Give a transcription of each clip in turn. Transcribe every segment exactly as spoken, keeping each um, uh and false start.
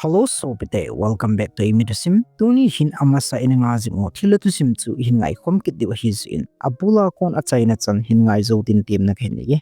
Hello sopite, welcome back to Eimi Thusim. Tuni hin amasa in ngai jing u thilha thusim chu hin ngaikhom kit diu ahi jeh in, abul a kon achaina chan hin ngai jou din temna kahin nei e.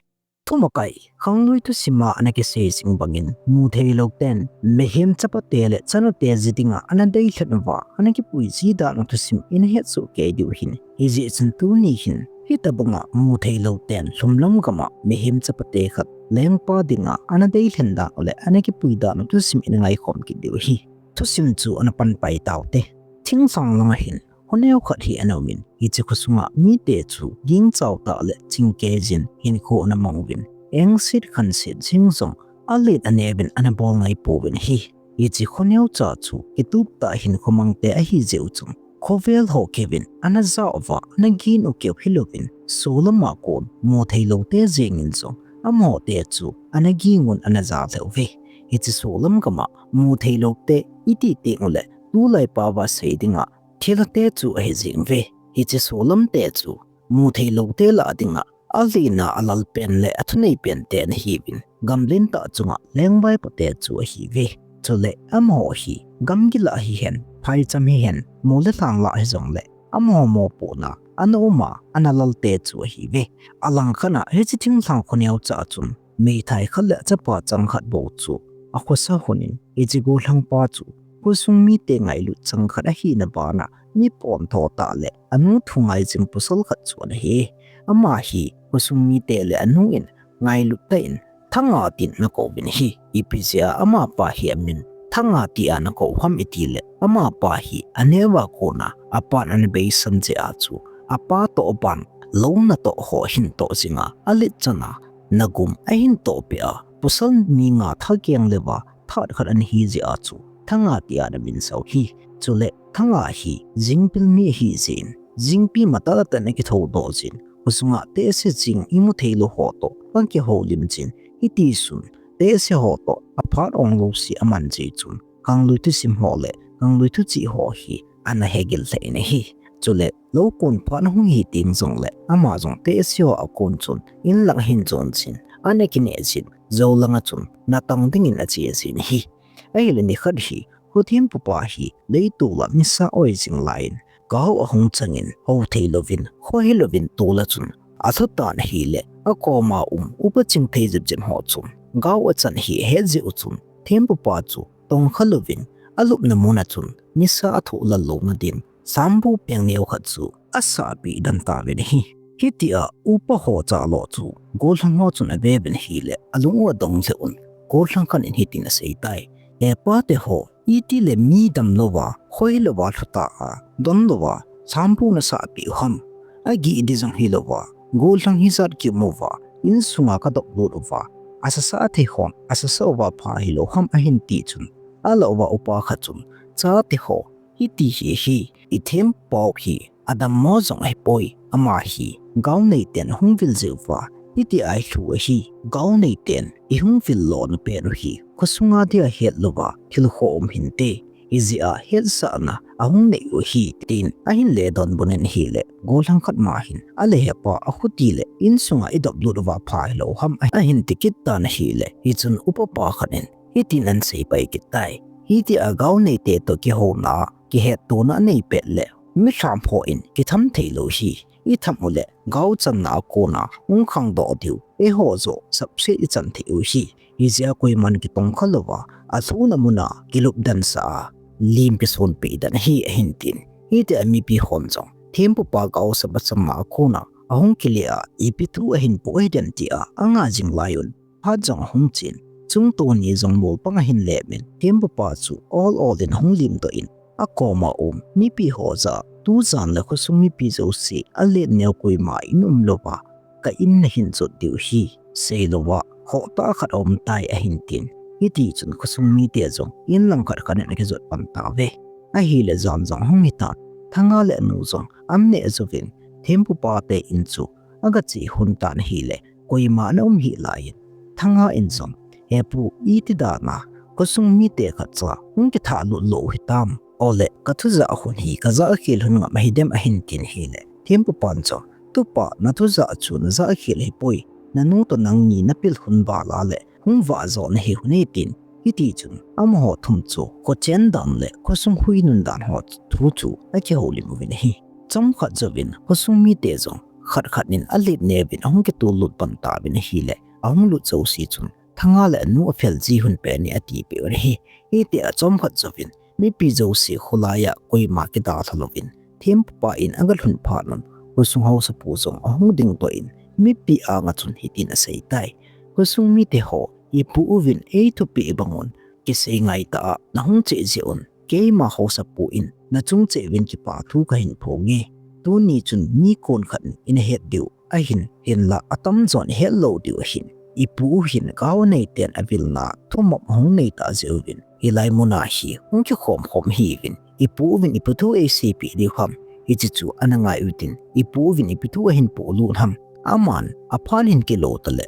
Thumakai, khanglui thusim a ana kisei jing bangin, mutheilou ten mihem chapate le chanute ji dinga ana deilhen uva ana kipui ji dan u thusim in het soh kei diu ahin. Hijeh chun tuni hin, hitobanga mutheilou ten lhumlam gam a mihem chapate khat lengpa dinga ana deilhen dan u le ana kipui dan u thusim in ngaikhom kit diu ahi. Thusim chu ana pan pai taute. Thinglhang langa hin khoneo khat hi ana umin, hiche khosunga mite chu gingchao tah le chingkei jin hinkho ana mang uvin, engset khanset jeng jong alen aneuvin ana bol ngai pouvin ahi. Hiche khoneo cha chu kitup tah hinkho mangte ahi jeh u chun, khovel ho keuvin ana ja uva ana gin u keu hilouvin, solam a kon mutheilou te jeng in jong amaho te chu ana ging un ana ja lheh uve. Hiche solam gam a mutheilou te iti teng ule tulai pao a sei dinga thilha te chu ahi jeng uve. Hiche solam te chu mutheilou te lah dinga alhina alalpen le athuneipen te ana hiuvin, gamlen tah chunga lengvaipo te chu ahiuve. Chule amaho hi gamgi lah hihen, phaicham hihen, mol le lhang lah hijongle amaho mopohna ana um a ana lal te chu ahiuve. Alangkhat a hiche thinglhang khoneo cha chun meithai khat le achapa changkhat bou chu akhosa lhonin, hiche gollhangpa chu khosung mite ngailut changkhat ahina bana mi pontho tah le anu thu ngai jing pasal khat chu ana hi. Ama hi khosung mite le anu in ngailut tah in Thanga tin ana kouvin ahi. Ipi jeh a amapa hi amin Thanga tia ana kou ham itile, amapa hi aneo a kona apan ana beisan jeh a chu apa toh aban lou natoh ho ahin toh jinga, alet chan a nagum ahin toh peh a, pasal mi nga thakeng leuva that khat ana hi jeh a chu Thanga tia ana min sau ahi. Chule Thanga hi jingpil mi ahi jeh in, jingpi matah tah in akithoudoh jin, khosunga tehse jing imu theilou ho toh akihoulim jin, hitichun tehse ho toh aphat ong jouse aman jeh chun, khanglui thusim ho le khanglui thuchih ho hi ana hegil lheh in ahi. Chule lou kon phat ahung hi teng jongle ama jong tehse ho a kon chun inlang ahin jon jin, ana kineh jin, jou langa chun natang dingin ache jin ahi. Ahile nikhat hi, kho thempupa hi leitol a nisa oi jing laiyin, gao ahung changin, hou theilouvin, kho hilouvin tol a chun alhu tan ahile, akoma um upa chingthei jep jep ho chun gao achan hi ahet jeh u chun, thempupa chu tongkha louvin, alupna mun a chun nisa athoh lal louna din, sambu peng neo khat chu asahpeh den tauvin ahi. Hitia upa ho chalo chu gollhang ho chun aveuvin ahile, alung u adong lheh un, gollhang khat in hitin aseitai, He pa teho, itile mi damlouva, khoilouva lhuta a, donlouva sambu nasahpeh u ham? Agih di jong hilouva, gollhang hijat kium uva, insunga kadoplut uva, asasa thei hon asasa uva pha hilou ham, ahin ti chun, alah uva upa khat chun, Cha teho, hiti hi ahi, ithempupau hi adammo jong ahipoi, ama hi gao neiten ahung vil jeh uva hitia ailhu ahi. Gao neiten ihung vil lona pen u hi khosunga dia hetlouva thil khoh um hinte, hijeh a hetsahna ahung nei u ahi, tin ahin le donbut in ahile, gollhang khat ma hin, Ale hepa, akhuti le insunga idoplut uva pha hilou ham? ahin ti kit tan ahile, hichun upa pa khat in hitin ahin seipai kit tai, Hitia gao neite toh kihouna, kihettona anei pet le, mi lham hon kitham theilou ahi. Itham ule, gao channa a kona hung khangdoh diu, eiho joh sapset ichan thei u ahi. Hijeh a koiman kitongkha louva, alhuna muna kilup densah a, lim kisonpeh den ahi, ahin tin. Hitia mipi hon jong thempupa gao sap achamna a kona ahung kile a, ipi thu ahin poh hidem tia anga jing lai un, phat jong ahung chen, chungtoni jong mol pang ahin lemin, thempupa chu ol ol in ahung limdoh in, akoma um mipi ho jah a, tujan le khosung mipi jouse alen neo koima in umlouva ka in nahin jot diu ahi, seilouva khohtah khat aumtai, ahin tin. Hitichun khosung mite jong in lang khat khat in akijot pan tauve. Ahile jan jong ahung hitan, Thanga le anu jong an neh jouvin, thempupa te in chu agache lhon tan ahile, koima ana um hih laiyin, Thanga in jong, Hepu, iti dana khosung mite khatcha hung kithahlut lou u hitam? Ole, kathujah lhon hi kajah khel lhon ngam ahidem? ahin tin ahile, thempupan jong, Tupa, nathujah chu najah khel ahipoi, nanu toh nangni napil lhon val a le hung vah jo nahi lhon e, tin Hiti chun amaho thum chu khochen dan le khosung hui nun dan ho thu chu akihoulim uvin ahi. Chomkhat jouvin khosung mite jong khat khat in alet neuvin ahung kitulut pan tauvin ahile, ahung lut jouse chun Thanga le anu aphel ji hun pen ahi atipeh un ahi. Hitia chomkhat jouvin mipi jouse kholai a koima kidalha louvin thempupa in agalhun phat un, khosung haosapu jong ahung dingdoh in mipi anga chun hitin aseitai. Khosung mite ho, ipu uvin eithupeh bang un, kisei ngaitah a nahung cheh jeh un keima haosapu in nachung cheh uvin kipa thu kahin phonge. Tuni chun mi konkhat in ahet diu ahin, hinla atamjon ahet lou diu ahin. Ipu u hin gao neiten avilna thumop ahung neitah jeh uvin hilai muna hi hung kikhom khom ahiuvin, ipu uvin ipi thu eiseipeh diu ham, hiche chu ana ngai utin, ipu uvin ipi thu ahin polut ham, aman aphan hin kilo tale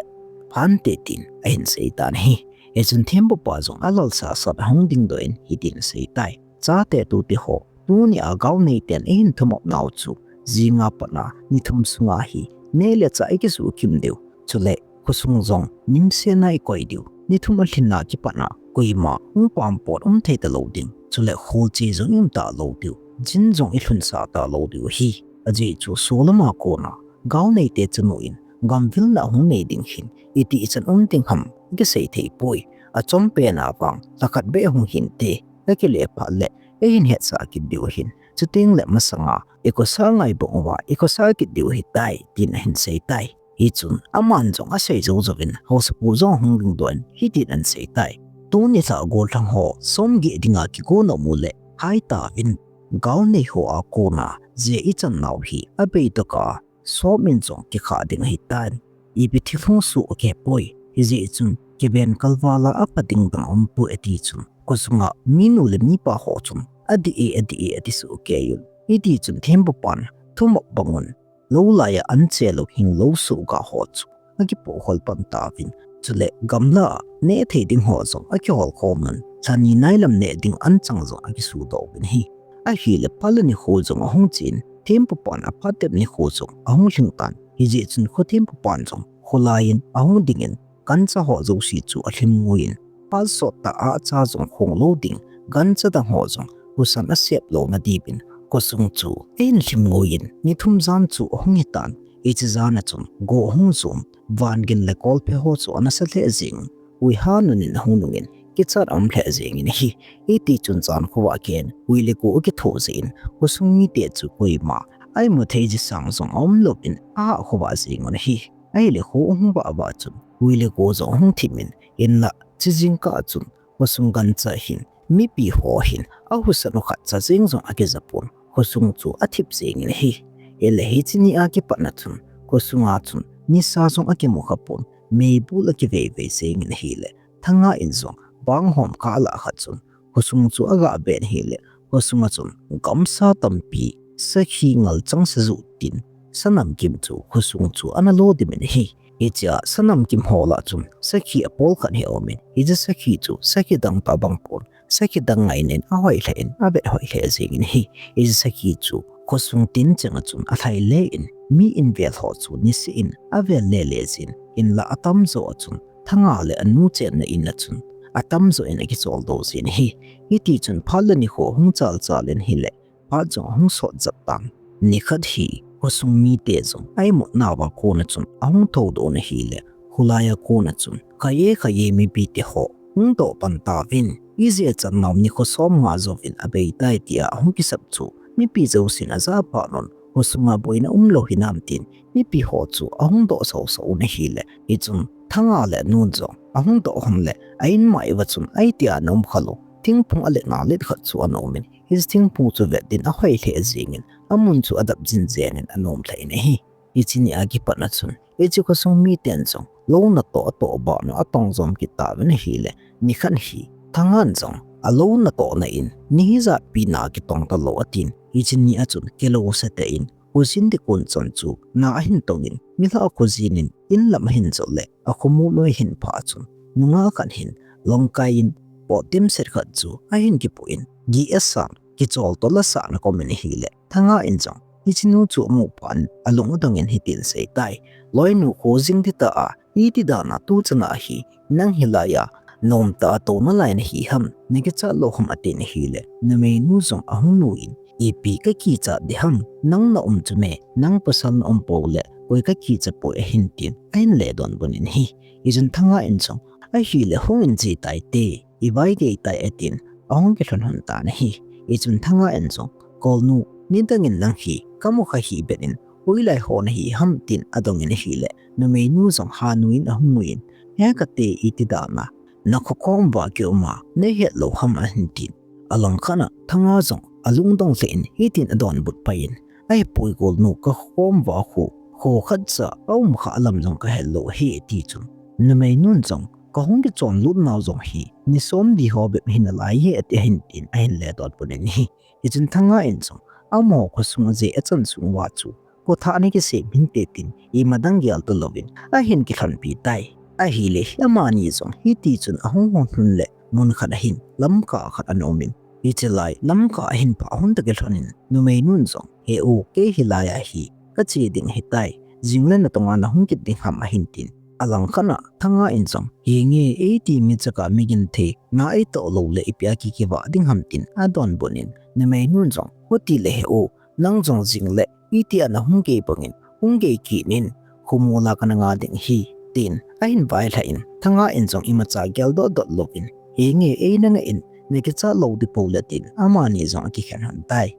phante tin ahin seitan ahi. Hichun thempupa jong alolsasa in ahung dingdoh in hitin aseitai. Chate tute ho, tunia gao neiten eihin thumop nau chu jinga pat a nithum sunga hi neh le chah ikisuhkhim diu, chule khosung jong nimsetna ikoi diu, nithum alhinna kipat a koima hung pampot umthei talou ding, chule kholche jong ium talou diu, jin jong ilhunsah talou diu ahi. Ajeh chu solama kona gao neite chanu in gamvilna ahung nei ding hin iti ichan um ding ham akisei theipoi. Achompen a vang lhakhat beh ahung hinte, akile phat le eihin hetsah kit diu ahin, chutengle masanga ikhosa ngai bang uva ikhosa kit diu ahitai, tin ahin seitai. Hichun aman jong asei jou jouvin haosapu jong ahung dingdoh in hitin ahin seitai. Tuni lha gollhang ho somget dinga kigo nom uleh haitauvin, gao nei ho a kona jeh ichan nau hi abeidoh a som in jong kikhah ding ahitan, ipi thil hung soh akihepoi. Hijeh chun kiven kalval a apha ding dang aumpoi ati chun khosunga minu le mipa ho chun adih e, adih e ati soh keiyun. Hiti chun thempupan thumop bang un lou laiya anche lou hinglou sohga ho chu akipoh khol pan tauvin, chule gamla a neh thei ding ho jong akihol khom un, lha ni nailam neh ding anchang jong akisudoh uvin ahi. Ahile phat le nikho jong ahung chen, thempupan aphat tep nikho jong ahung lhingtan, hijeh chun kho thempupan jong kholai in ahung dingin gancha ho jouse chu alhim nguiyin, phat sottah a cha jong khong lou ding gancha dang ho jong husan asep louna diuvin khosung chu ahin lhim nguiyin, nithum jan chu ahung hitan, hiche jana chun go ahung jom, van gin le kolphe ho chu anasa lheh jengin, huiha nun in ahung nungin kichat aum lheh jengin ahi. Hiti chun jan khovah geiyin hui le go akithoh jeh in khosung mite chu koima aimu thei ji sang jong aum louvin ahah khovah jengun ahi. Ahile kho ahung vah vah chun hui le go jong ahung thimin, hinla hiche jingkah a chun khosung gancha hin mipi ho hin ahusan u khatcha jeng jong akijapon, khosung chu athip jengin ahi. Hile hiche nia kipat na chun khosunga chun nisa jong akimu khapon, meibol akiveivei jengin ahile, Thanga in jong banghom kah alah khat chun khosung chu agah ben ahile, khosunga chun gamsa tampi sakhi ngalchang sajuh tin sanamkim chu khosung chu ana lodimin ahi. Hichea sanamkim ho lah chun sakhi apolkhat hi aumin, hiche sakhi chu sakhi dang tobang pon, sakhi dang ngainin ahoilheh in avet hoilheh jengin ahi. Hiche sakhi chu khosung tin chenga chun alhai le in, mi invel ho chu niseh in avel lele jin, hinla atamjo a chun Thanga le anu chenna in a chun atamjo in akicholdo jin ahi. Hiti chun phat le nikho hung chalchal in ahile, phat jong ahung sot jat tan. Nikhat hi khosung mite jong aimutnauva kona chun ahung thoudoh un ahile, kholaiya kona chun khai e khai e mipite ho hungdoh pan tauvin, ijeh a channau nikho somnga jouvin abeitai tia ahung kisap chu mipi jousen ajah phat un, khosunga boina umlou hinam tin mipi ho chu ahung doh soso un ahile, hichun Thanga le anun jong ahung doh hon le a inmai uva chun aitia ana um khalou thingphung aletna let khat chu ana umin, hiche thingphung chu vet din ahoilheh jengin, amun chu adap jinjen in ana um lheh in ahi. Hiche nia kipat na chun hiche khosung miten jong lou natoh atoh ban u atong jom kit tauvin ahile, nikhat hi Thangan jong alou natohna in ni hijat pi na kitong talou atin, hiche nia chun kilou sah tah in khojin ding kon chan chu na ahin tongin, nilhah khojin in inlam ahin jot le akhomol u ahin phah chun, nungah khat hin longkai in pot dimset khat chu ahin kipoh in, gas a kichol tol asahna komin ahile, Thanga in jong hiche nu chu amu phat in alung adong in hitin aseitai. Loinu, khojin ding tah a, iti dan a tuchan a hi nang hilai a Nomtah a tou nalai nahi ham, nakichat lou ham atin ahile, numeinu jong ahung nuiyin, ipi kakichat ding ham, nang na um chu me, nang pasal na um pou le, koi kakicha poi ahin tin, ahin ledonbut in ahi. Hichun Thanga in jong, ahile hung in ji tai te, ivai gei tai atin, ahung kilhon lhon tan ahi. Hichun Thanga in jong, Golnu, nidang in nang hi, kamu kha hih bep in, hoilai ho nahi ham tin adong in ahile, numeinu jong ha nuiyin ahung nuiyin, he kate iti dan a, nakho kom uva kium a, neihet lou ham ahin tin. Alangkhat a, Thanga jong alungdong lheh in hitin adonbut pai in, ahipoi Golnu, kakho kom uva khu, kho khat cha aum kha lam jong kahet lou ahi ati chun, numeinun jong, kahung kichon lut nau jong hi ni som li ho bep hi nalai e ati ahin tin, ahin ledonbut in ahi. Hichun Thanga in jong, amaho khosung ajeh achan sung uva chu, khothah ana kisem hinte tin, ima dang gel talouvin, ahin kilhonpi tai. Ahile, amani jong hiti chun ahung hon lhon le, mun khat ahin, lamkah khat ana um in, hiche lai lamkah ahin phah lhon tah kilhon in, numeinun jong, he u, kei hilai a hi kache ding ahitai, jingle natong a nahung kit ding ham ahin tin. Alangkhat a, Thanga in jong, henge, eiti mi chaka mi genthei na eitoh lou le ipi a kikivah ding ham tin adonbut in, numeinun jong, hiti le he u, nang jong jingle iti a nahung gei bang in, hung gei kit in, khomol a kana nga ding ahi, tin ahin vailhah in, Thanga in jong imacha geldoh doh louvin, henge, eina nga in, nakichat lou ding pou le tin, amani jong akikhen lhon tai.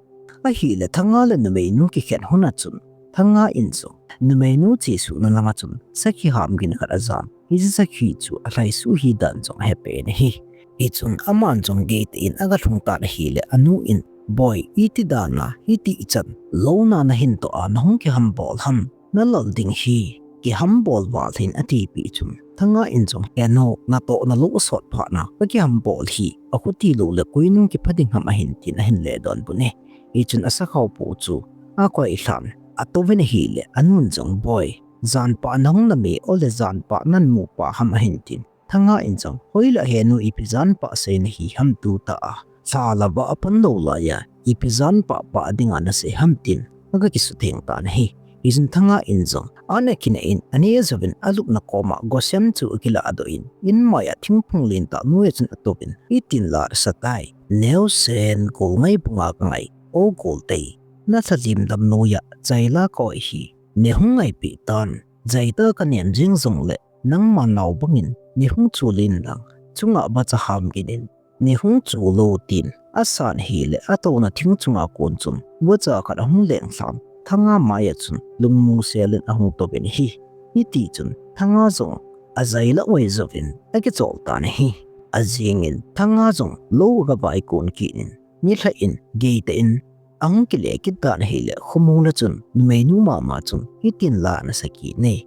Ahile Thanga le numeinu kikhen lhon a chun, Thanga in jong, numeinu chesuhna lang a chun, sakhi ham gin khat ajan, hiche sakhi chu alhaisuh hidan jong ahepen ahi. Hichun aman jong geitah in agalhung tan ahile, anu in, Boi, iti dan a hiti chan louna nahin toh a nahung kihambol ham, nalal ding hi, kihambol val hih in atipeh chun, Thanga in jong, he nu, natoh nalou asot phat na kakihambol hi, akhuti lou le koinung kipha ding ham ahin tin ahin ledonbut e. Hichun asakhao pu chu akoilhan, atouvin ahile, anun jong, Boi, janpah nahung na me, ole janpah namu pa ham ahin tin, Thanga in jong, hoilah he nu, ipi janpah seina hi ham tutah a, lha louva apan lou laiya, ipi janpah pah dinga nasei ham tin, aga kisutheng tan ahi. Hichun Thanga in jong, ana kinah in, aneh jouvin alupna koma gosem chu akiladoh in, inmai a thingphung lentah noiya chun atouvin, hitin la asa tai. Neosen, Golngai bunga kangai, O Goldei, nalhalim dam noiya jaila koi hi, neihung ngaipeh tan, jaitah kanem jeng jongle, nangma nao bangin neihung chol in lang, chunga vacha ham gin in, neihung chol o tin, asan ahile, atouna thing chunga kon chun, vacha khat ahung lenglhan, Thanga maiya chun, lungmong sel in ahung touvin ahi. Hiti chun, Thanga jong, ajaila oi jouvin, akichol tan ahi. Ajing in, Thanga jong, lou aga vaikon kit in, nilhah in, geitah in, ahung kile kit tan ahile, khomol a chun, numeinu mama chun, hitin la ana sakit e.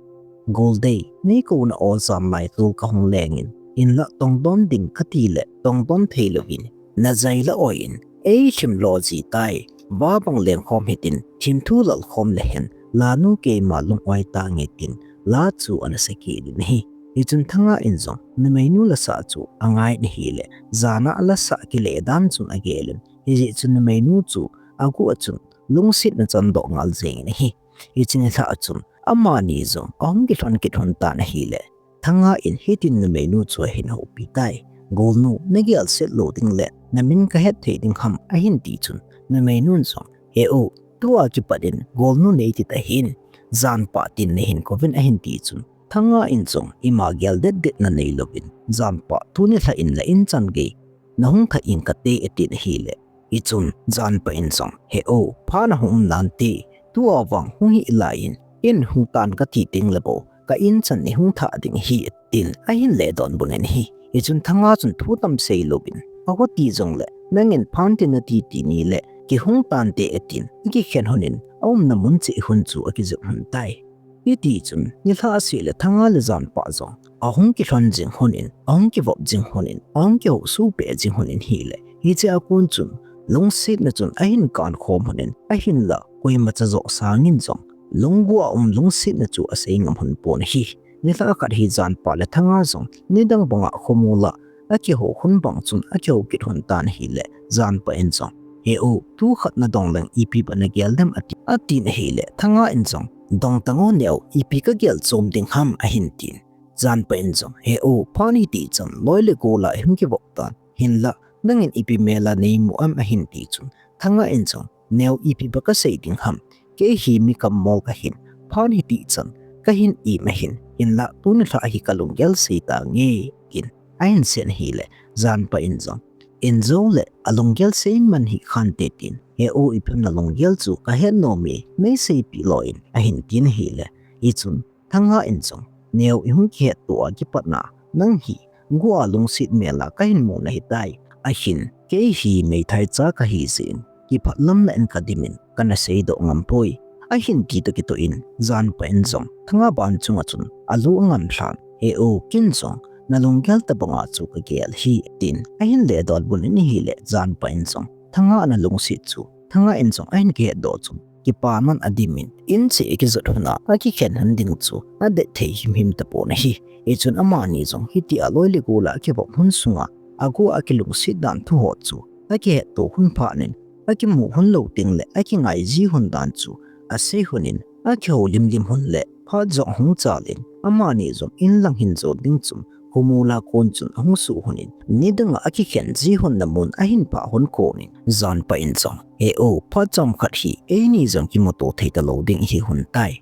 Goldei, neikouna o janlai tol kahung leng in, inlah tongdon ding kati le, tongdon thei louvin, najaila oi in, eilhim lo ji tai, vabang lengkhom hitin, thimthu lalkhom le hen, lanu keima lung-oi tange tin, la chu ana sakit in ahi. Hichun Thanga in jong, numeinu lasah chu angai in ahile, jana lasah kile dan chun agel in, hijeh chun numeinu chu aguh a chun, lungsetna chan doh ngal jeng in ahi. Hiche nilhah a chun, amani jong, ahung kilhon kit lhon tan ahile, Thanga in hitin numeinu chu ahin houpi tai. Golnu, nagel set lou ding le, namin kahet thei ding ham, ahin ti chun, numeinun jong, he u, tua kipat in, Golnu neiti tahih in, janpah tin neihin kouvin ahin ti chun, Thanga in jong, ima gel detdet na neilouvin, janpah tuni lhah in la in chan gei, nahung thah ing kate atin ahile, hichun, janpah in jong, he u, phat nahung um nante, tua vang hung hih lai in, in hung tan kati teng le bou, ka in chan neihung thah ding ahi, tin ahin ledonbut in ahi. Hichun Thanga chun thu tam seilouvin, akhuti jongle, nangin phat tin nati tini le, kihung tante atin, akikhen lhon in, aumna mun cheh hun chu akijot lhon tai. Hiti chun, nilhah seh le Thanga le janpah jong, ahung kilhon jing lhon in, ahung kivop jing lhon in, ahung kihousuh peh jing lhon in ahile, hiche a kon chun, lungsetna chun ahin kankhom lhon in, ahinla, koimacha joh sangin jong, lunggel a um lungsetna chu asei ngam lhon pon ahi. Nilhah khat hi janpah le Thanga jong, nidang banga khomol a, akihou lhon bang chun akihou kit lhon tan ahile, janpah in jong, he u, tu khat nadong leng ipi bou nagel dem ati, atin ahile, Thanga in jong, dong tang o neo, ipi kagel chom ding ham ahin tin. Janpa in jong, "He u, phat hiti chun loi le gol a ihung kivop tan. Hinlah, nangin ipi mel a neimu am?" ahin ti chun, Thanga in jong, "Neo, ipi ba kasei ding ham? Kei hi mi kammol kahin, phat hiti chun kahin im ahin, hinlah tuni lha hi kalunggel sei tange," tin ahin seiyin ahile, Janpa in jong, "In jou le, alunggel sei man hih khante," tin, "He u, ipi ham nalunggel chu kahet nom e, neiseipeh loi in," ahin tin ahile, hichun Thanga in jong, "Neo, ihung kihetto a kipat na, nang hi gua lungset mel a kahin mu nahitai. Ahin, kei hi meithai cha kahi jeh in, kipah lam na in kadim in, kana seidoh ngam poi," ahin ti toh kitoh in, Janpa in jong Thanga ban chunga chun alu angam lhan, "He u, ken jong nalunggel tobang a chu kagel hi," tin ahin ledonbut in ahile, Janpa in jong Thanga ana lungset chu Thanga in jong ahin kihetdoh chun, kipa man adim in, in cheh akijot lhon a, akikhen lhon ding chu adet thei himhim tapon ahi. Hichun amani jong hitia loi le gol a akivop lhon sunga, agua akilungset dan thu ho chu akihetto lhon phat in, akimu lhon lou teng le akingai ji lhon dan chu asei lhon in, akihoulim lim lhon le phat jong ahung chal in, amani jong in lang hin jon ding chun, khomol a kon chun ahung suh lhon in, nidang a akikhen ji lhon na mun ahin phah lhon kon in, Janpa in jong, "He u, phat chomkhat hi eini jong kimuto thei talou ding ihi lhon tai.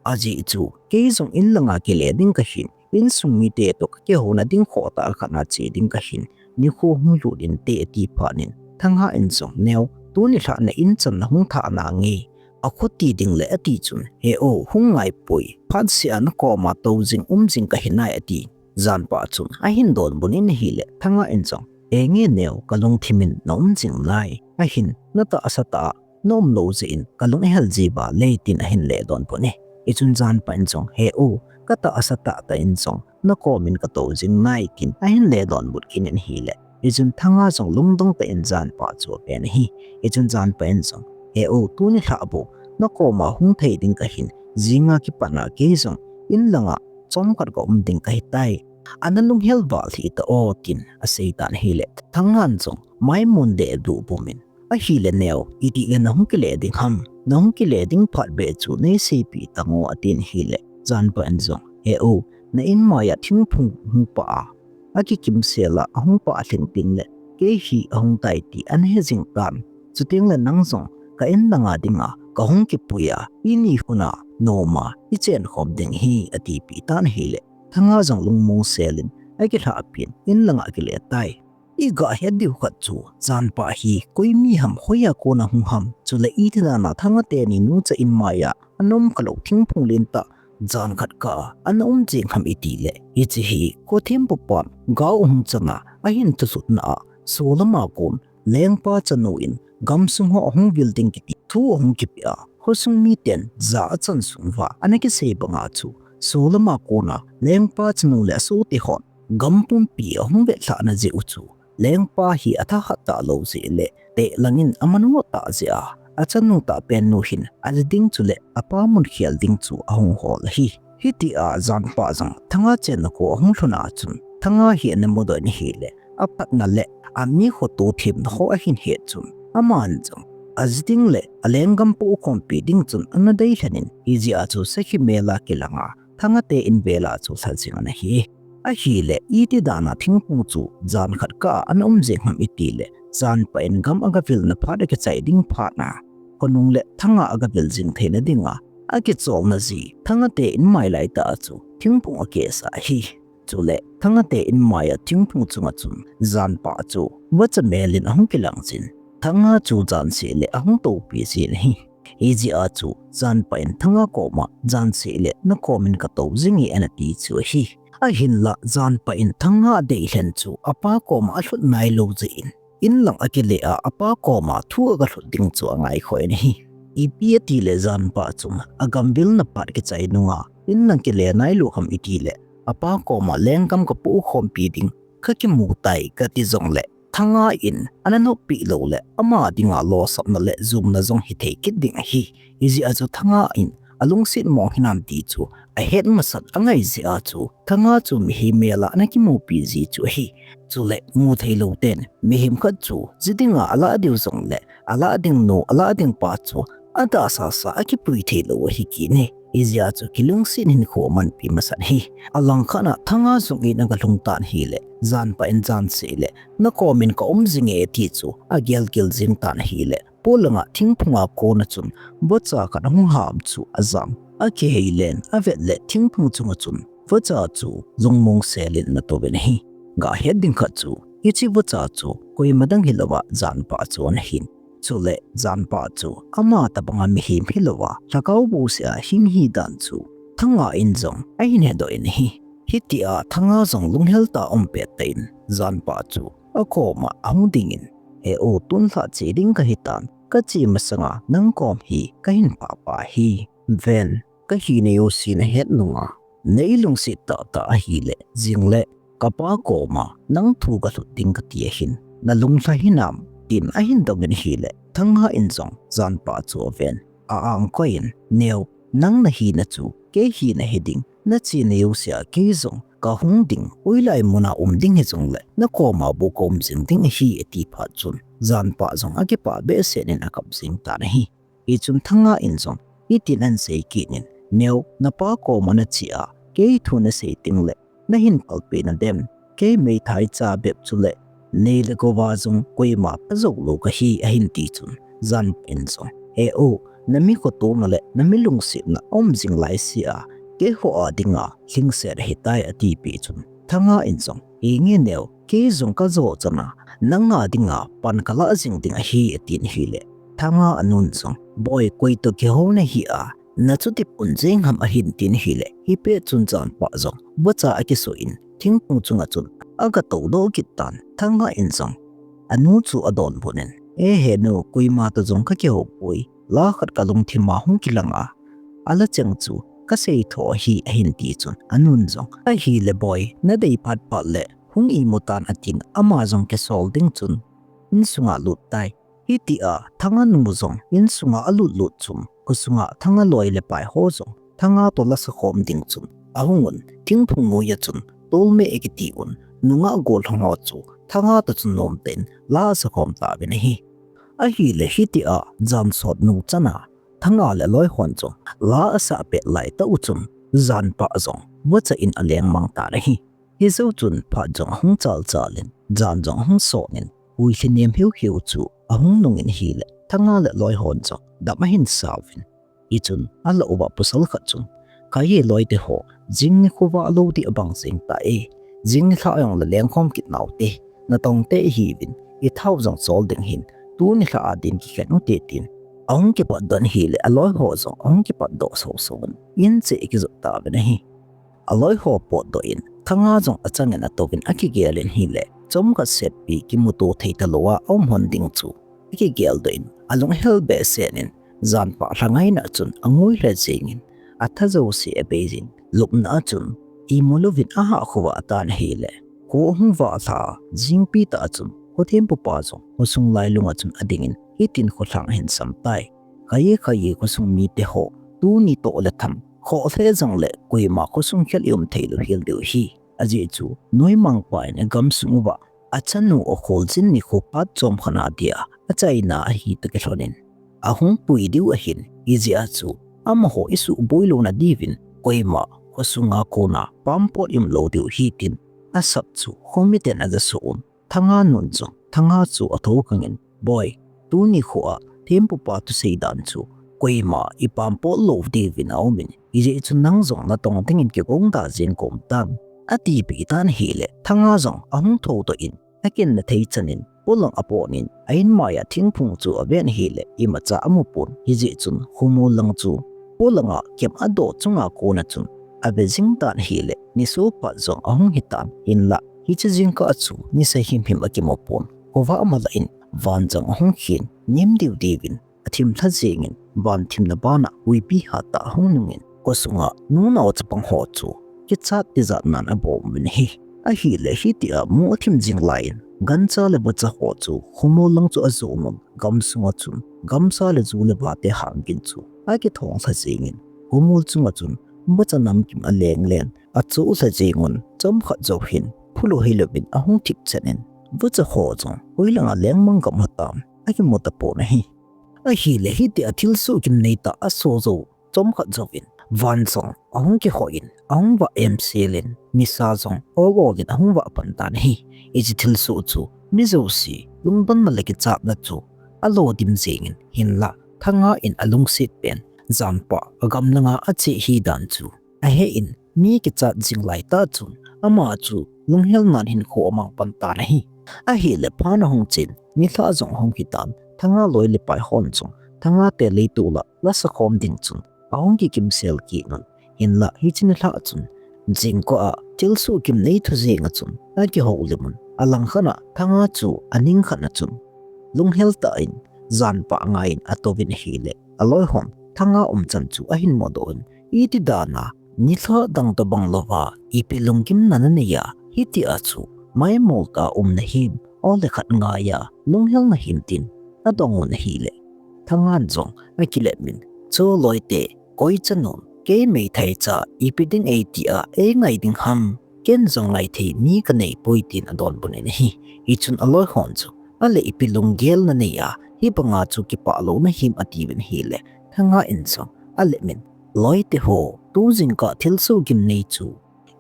Ajeh chu, kei jong in lang a kile ding kahin, insung mite toh kakihouna ding khoh tah khat a che ding kahin, nikho hung lut inte," ati phat in, Thanga in jong, "Neo, tuni lha na in chan nahung thah nange," akhuti ding le ati chun, "He u, hung ngai poi, phat seh a nakoma tou jing um jing kahi nai," ati. Janpa chun ahin donbut in ahile, Thanga in jong, "Henge Neo, kalungthim in na um jing nai. Ahin, natahsa tah a na um lou jeh in kalung ahel ji vale," tin ahin ledonbut in. Hichun Janpa in jong, "He u, katahsa tah tah in jong nakom in katou jing nai," tin ahin ledonbut kit in ahile, hichun Thanga jong lungdong tah in Janpa chu aven ahi. Hichun Janpa in jong, "He u, tuni lha bou nakoma hung thei ding kahin, jing a kipat na kei jong in lang a chomkhat ka um ding kahitai. Ana lunghel val hih ta o," tin asei tan ahile, Thangan jong maimun deh duh pum in, "Ahile Neo, itih le nahung kile ding ham? Nahung kile ding phat beh chu neiseipeh tan o," atin ahile, Janpa in jong, "He u, na in mai a thingphung hung pah a, akikim sel a ahung pah lhing teng le, kei hi ahung tai ti ana he jing tan. Chuteng le nang jong ka in lang a ding a kahung kipui a, ini hun a nom a ichen khom ding ahi," atipeh tan ahile, Thanga jong lungmong sel in akilhah pen in lang a akile tai. Iga het diu khat chu, Janpa hi koi mi ham, hoiya kona hung ham, chule iti dan a Thanga teni nucha in mai a ana um kha lou thingphung lentah jan khat kah a ana um jeng ham iti le, hiche hi Khothempu pan gao ahung chang a, ahin thulhut na a, solam a kon lengpa chanu in gamsung ho ahung vil ding kiti thu ahung kipeh a, khosung miten ja achan sung uva ana kisei bang a chu, solam a kon a lengpa chanu le asohte hon gam pumpi ahung vetlhah na jeh u chu, lengpa hi athahat talou jeh le, teh lang in amanu tah jeh a, achanu tah pen nu hin aji ding chule apa mun khel ding chu ahung hol ahi. Hitia Janpa jong Thanga chenna kho ahung lhun a chun, Thanga hi ana mudoh in ahile, aphatna le ami khoto themna ho ahin het chun, aman jong aji ding le alenggam poh khompi ding chun ana dei lhon in, hijeh a chu sakhi mel a kilang a, Thanga te in vel a chu lha jing ana hi. Ahile, iti dan a thingphung chu jan khat kah a ana um jeng ham iti le, Janpa in gam aga vilna phat akichai ding phat na, khonung le Thanga aga vil jing theina ding a, akicholna ji, Thanga te in mai lai tah a chu thingphung akesa ahi. Chule, Thanga te in mai a thingphung chunga chun, Janpa chu vacha mel in ahung kilang jin, Thanga chu jan seh le ahung toupi jin ahi. Hijeh a chu, Janpa in Thanga koma, jan seh le nakom in katou jing e ana ti chu ahi. Ahinla, Janpa in Thanga adei lhon chu, apa koma alhut nailou jeh in, in lang akile a, apa koma thu aga lhut ding chu angai khoi in ahi. Ipi ati le Janpa chu, agam vilna phat kichai nung a, in lang kile nailou ham iti le, apa koma lenggam kapoh khompi ding kakimu tai kati jong le, Thanga in ana noppeh lou le, ama ding a losapna le jumna jong hithei kit ding ahi. Hijeh a chu Thanga in alungset mong hinam ti chu ahet masat angai jeh a chu, Thanga chu mihem mel a ana kimupi ji chu ahi. Chule, mu theilou ten mihem khat chu ji ding a alah diu jong le, alah ding nu, alah ding pa chu adahsasa akipui theilou ahi kit e. Hijeh chun kilungset hinkho amanpi masat ahi. Alangkhat a Thanga jong in aga lhung tan ahile, Janpa in jan seh le, nakom in ka um jinge ti chu agel gel jing tan ahile, polanga thingphunga kona chun vacha khat ahung ham chu ajam. Akihei len, avet le thingphung chunga chun vacha chu lungmong selin ana touvin ahi. Gahet ding khat chu, hiche vacha chu koima dang hilouva Janpa chu ana hin. Chule Janpa chu ama tobanga mihem hilouva, lhagao bouseh a hing ahi dan chu Thanga in jong ahin hedoh in ahi. Hitia Thanga jong lunghel tah a um pettah in, Janpa chu akoma ahung dingin, "He u, tun lhah che ding kahitan, kache masanga nang kom hi kahin phah pah ahi. Ven, kahina jouse nahet nunga, nei lungset tahtah ahile, jing le kapa koma nang thu kalhut ding kati ahin, nalung lha hinam?" tin ahin dongin ahile, Thanga in jong Janpa chu aven, a-angkoi in, "Neo, nang nahina chu kei hi nahi ding, nachena jousea kei jong kahung ding, hoilai muna um ding hijongle nakoma bou kaum jing ding ahi," ati phat chun, Janpa jong akipah behseh in akap jing tan ahi. Hichun Thanga in jong hitin ahin sei kit in, "Neo, napa koma nache a kei thu nasei tengle nahin palpeh nadem? Kei meithai cha bep chule nei le gouva jong koima pha joulou kahi," ahin ti chun, Janpa in jong, "He u, nami khotona le nami lungsetna aum jing laisea keiho a dinga lhingset ahitai," atipeh chun, Thanga in jong, "Henge Neo, kei jong kajo chana nanga dinga pan kalah jing ding ahi," atin ahile, Thanga anun jong, "Boi, koi toh kihou nahi a, nachuti pon jeng ham?" ahin tin ahile, hipet chun Janpa jong vacha akisoh in thingphung chunga chun aga toudoh kit tan. Thanga in jong anu chu adonbut in, "E henu, koima toh jong kakihou poi, la khat kalungthim a hung kilang a, ala cheng chu kasei tho ahi," ahin ti chun, anun jong, "Ahile boi, nadei phat phat le hung imu tan," atin, ama jong kisol ding chun insunga alut tai. Hitia Thanga nu jong insunga alut lut chun, khosunga Thanga loi le pai ho jong Thanga toh la sakhom ding chun ahung un, thingphung noiya chun tolmeh akiti un, nungah gollhang ho chu Thanga toh chun nomtah in la asakhom tauvin ahi. Ahile hitia jan sot nung chana Thanga le aloi hon jong la asah pet laitah u chun, Janpa jong vacha in aleng mang tan ahi. Hijou chun phat jong ahung chal chal in, jan jong ahung sot in, huilhi nem hiu hiu chu ahung nung in ahile, Thanga le aloi hon jong dam ahin sauvin. Hichun alah uva pasal khat chun, "Kei e loite ho, jing nikho vah lou ding abang jeng tai. Jing nilhah jongle lengkhom kit naute, natong tei hiuvin, ithao jong chol ding ahin, tuni lhah a din kikhen ute," tin ahung kipatdoh in ahile, aloi ho jong ahung kipatdoh soso un, in cheh akijot tauvin ahi. Aloi ho potdoh in, Thanga jong achangin atouvin akigel in ahile, chomkhat setpi kimuto thei talou a aum lhon ding chu akigeldoh in, alunghel behseh in, Janpa lhangaina chun angui lha jeng in, atha jouse abei jin, lupna a chun imu louvin ahah khovah tan ahile, kho ahung vah lha a, jingpi tah a chun kho thempupa jong khosung lailung a chun ading in, hitin kholhang ahin sam tai. "Kei e, kei e, khosung mite ho, tuni toh le tham, khoh lheh jongle koima khosung khel ium thei lou hel diu ahi. Ajeh chu noimangpa in agamsung uva achanu akholjin nikho phat chomkhat na dia achaina ahi toh kilhon in, ahung pui diu ahin, hijeh a chu amaho isuhboi louna diuvin koima khosunga kona pampot ium lou diu ahi," tin asap chu khomiten aja soh un, Thanga nun jong Thanga chu athou khang in, "Boi, tuni kho a thempupa thusei dan chu koima ipampot lou diuvin aum in, hijeh chun nang jong natong dingin kigong da jeng kom tan," atipeh tan ahile, Thanga jong ahung thoudoh in, akinna thei chan in polang apot in, a-in maiya thingphung chu aven ahile, imacha amu pon, hijeh chun khomol lang chu polanga kem adoh chunga kona chun ave jing tan ahile, nisoh phat jong ahung hitan, hinlah hiche jingkah a chu nisa himhim akimu pon, khovah malah in van jong ahung khen, nem diu diuvin athim lha jeng in, van thimna bana huipi hatah ahung nung in, khosunga nunao chapang ho chu kichat tijat nan abom uvin ahi. Ahile hitia mu athim jing lai in, gancha le vacha ho chu khomol lang chu ajon un, gamsunga chun gamsa le ju le vate hangin chu akithong lha jeng in, khomol chunga chun vacha namkim aleng len, achoh lha jeng un, chomkhat jou hin phulou hilouvin ahung thip chet in, vacha ho jong hoilanga lengmang gam hitam akimu tapon ahi. Ahile hitia thilsoh kimnei tah aso jou chomkhat jouvin, Van jong ahung kihoi in, ahung vah em sel in, nisa jong ogol in ahung vah pan tan ahi. Hiche thilsoh chu mi jouse lungdonna le kichatna chu alo dim jeng in, hinlah Thanga in alungset pen janpa agam langa ache ahi dan chu ahe in, mi kichat jing lai tah chun ama chu lunghel nan hinkho amang pan tan ahi. Ahile phat ahung chen, nilhah jong ahung hi tan, Thanga loi le pai hon jong Thanga te leitol a lasa khom ding chun ahung kikim sel kit un. Hinlah hiche nilhah chun jingkah a thilsoh gimnei thu jeng a chun akihoulim un. Alangkhat a Thanga chu aning khat a chun lunghel tah in janpa angai in atouvin ahile, aloi hon Thanga umchan chu ahin mudoh in, iti dan a nilhah dang tobang louva ipi lunggimna nanei a, hitia chu maimol tah a um nahim, ole khat ngai a lunghel nahim, tin adong un ahile, Thangan jong akilep in, cho loi te, koi chanun, kei meithai cha ipi ding eiti a eingai ding ham, ken jong ngai thei mi kanei poi, tin adonbut in ahi. Hichun aloi hon chu, ale ipi lunggel nanei a hibanga chu kipah lou nahim, atiuvin ahile, Thanga in jong alep in, loi te ho, tu jingkah thilsoh gimnei chu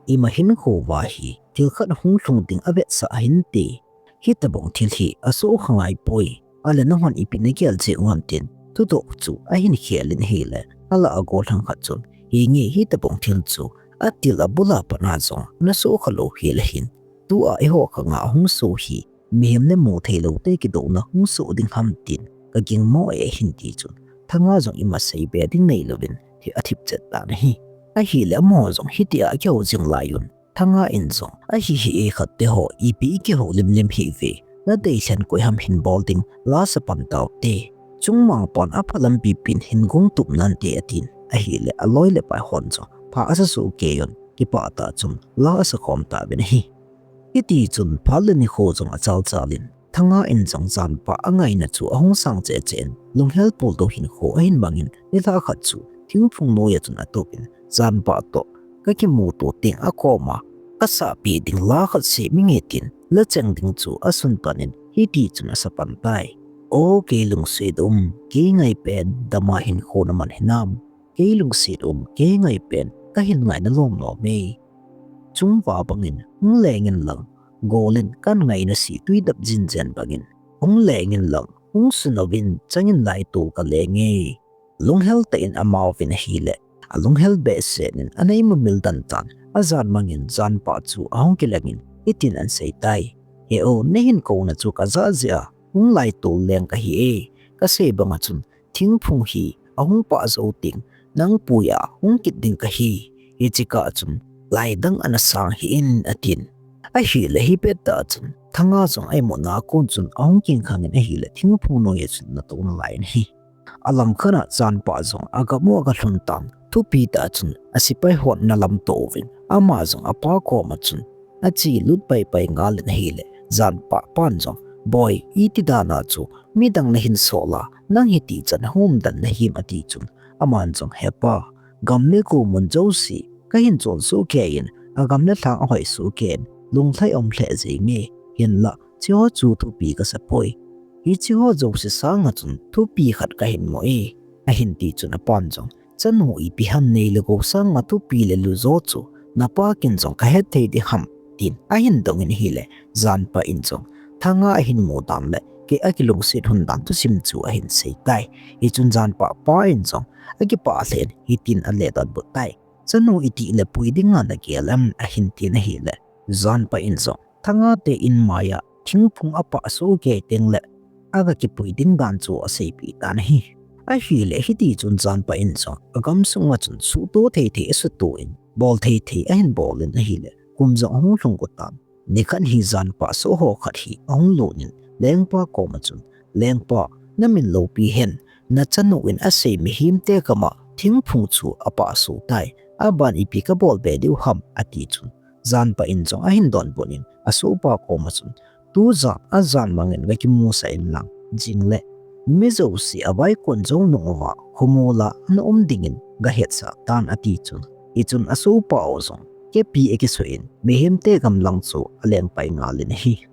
ima hinkho uva hi thil khat hung lhung ding avetsah ahinte. Hitobang thil hi asoh kha ngai poi. Ale nahon ipi nagel jeh u ham, tin thudoh chu ahin khel in ahile, alah a gollhang khat chun, henge, hitobang thil chu atil abul a pat a jong nasoh kha lou hel ahin, tua eiho khang a hung soh hi mihem le mu thei lou te kidouna hung soh ding ham, tin kagingmo e, ahin ti chun Thanga jong ima seibe ding neilouvin hi athip chet tan ahi. Ahile amaho jong hitia akihou jing lai un, Thanga in jong, ahi hi e, khat te ho, ipi ikihou limlim hih uve, nadei lhen koi ham hin bol ding, lasa pan taute. Chungmang pan apha lampi pin hin gong tup nante, atin ahile, aloi le pai hon jong pha asa soh kei un, kipah tah chun la asa khom tauvin ahi. Hiti chun phat le nikho jong achal chal in, Thanga in jong janpa angaina chu ahung sang cheh cheh in, lunghel pultou hinkho ahin mang in, nilhah khat chu thingphung noiya chun atouvin, janpa toh kakimuto teng a koma kasahpeh ding la khat sem inge, tin la cheng ding chu asun tan in, hiti chun asa pan tai. O kei lungset um, kei ngai pen, dama hinkho naman hinam. Kei lungset um, kei ngai pen, kahin ngaina lom lom e. Chungva bangin hung leng in lang, gol in kan ngaina si tui dap jin jen bangin, hung leng in lang, hung sunouvin changin laitol kaleng e. Lunghel tah in amauvin ahile, alunghel behseh in anei mumil den tan, ajan mangin janpa chu ahung kileng in hitin ahin sei tai. He o, nahin kouna chu kajah jeh a hung laitol leng kahi e. Kasei banga chun, thingphung hi ahung pah jou teng, nang pui a hung kit ding kahi. Hiche kah chun lai dang ana sang hih in, atin. Ahile hi pettah chun Thanga jong a imutna a kon chun ahung kingkhang in ahile, thingphung noiya chun ana tou nalai in ahi. Alangkhat a janpa jong agam u aga lhun tan, thupi tah chun asepai hon ana lamto uvin, ama jong apa koma chun achelut paipai ngal in ahile, janpa pan jong, boi, iti dan a chu midang nahin sol a, nang hiti chan hung um den nahim, ati chun, aman jong, hepa, gam le go mun jouse kahin chon soh kei in, agam le lhang ahoi soh kei in, lunglhai um lheh jenge, hinlah hicheho chu thupi kasa poi. Hicheho jouse sanga chun thupi khat kahin mu e, ahin ti chun apan jong, chanu, ipi ham, nei le gou sanga thupi le lujo chu napa kin jong kahet thei ding ham, tin ahin dong in ahile, janpa in jong Thanga ahin mu dan le kei akilungset hun dan thusim chu ahin sei tai. Hichun janpa pa in jong akipah lheh in hitin ale donbut tai. Chanu, itih le pui dinga nagel em, ahin tin ahile, janpa in jong Thanga te in maiya thingphung apah soh kei teng le aga kipui ding dan chu aseipeh tan ahi. Ahile hiti chun janpa in jong agam sunga chun suhto thei thei asuhto in, bol thei thei ahin bol in ahile, kum jong ahung lhung got tan. Nikhat hi janpa soh ho khat hi ahung lut in lengpa koma chun, lengpa, namin loupi hen, nachanu in asei mihemte gam a thingphung chu apah soh tai, aban ipi kabol be diu ham, ati chun, janpa in jong ahin donbut in asohpa koma chun, tujan ajan mangin gakimusah in lang, jing le mi jouse avaikon jou nung uva khomol a ana um dingin gahetsah tan, ati chun, hichun asohpa u jong kepi akisoh in mihemte gam lang chu alengpai ngal in ahi.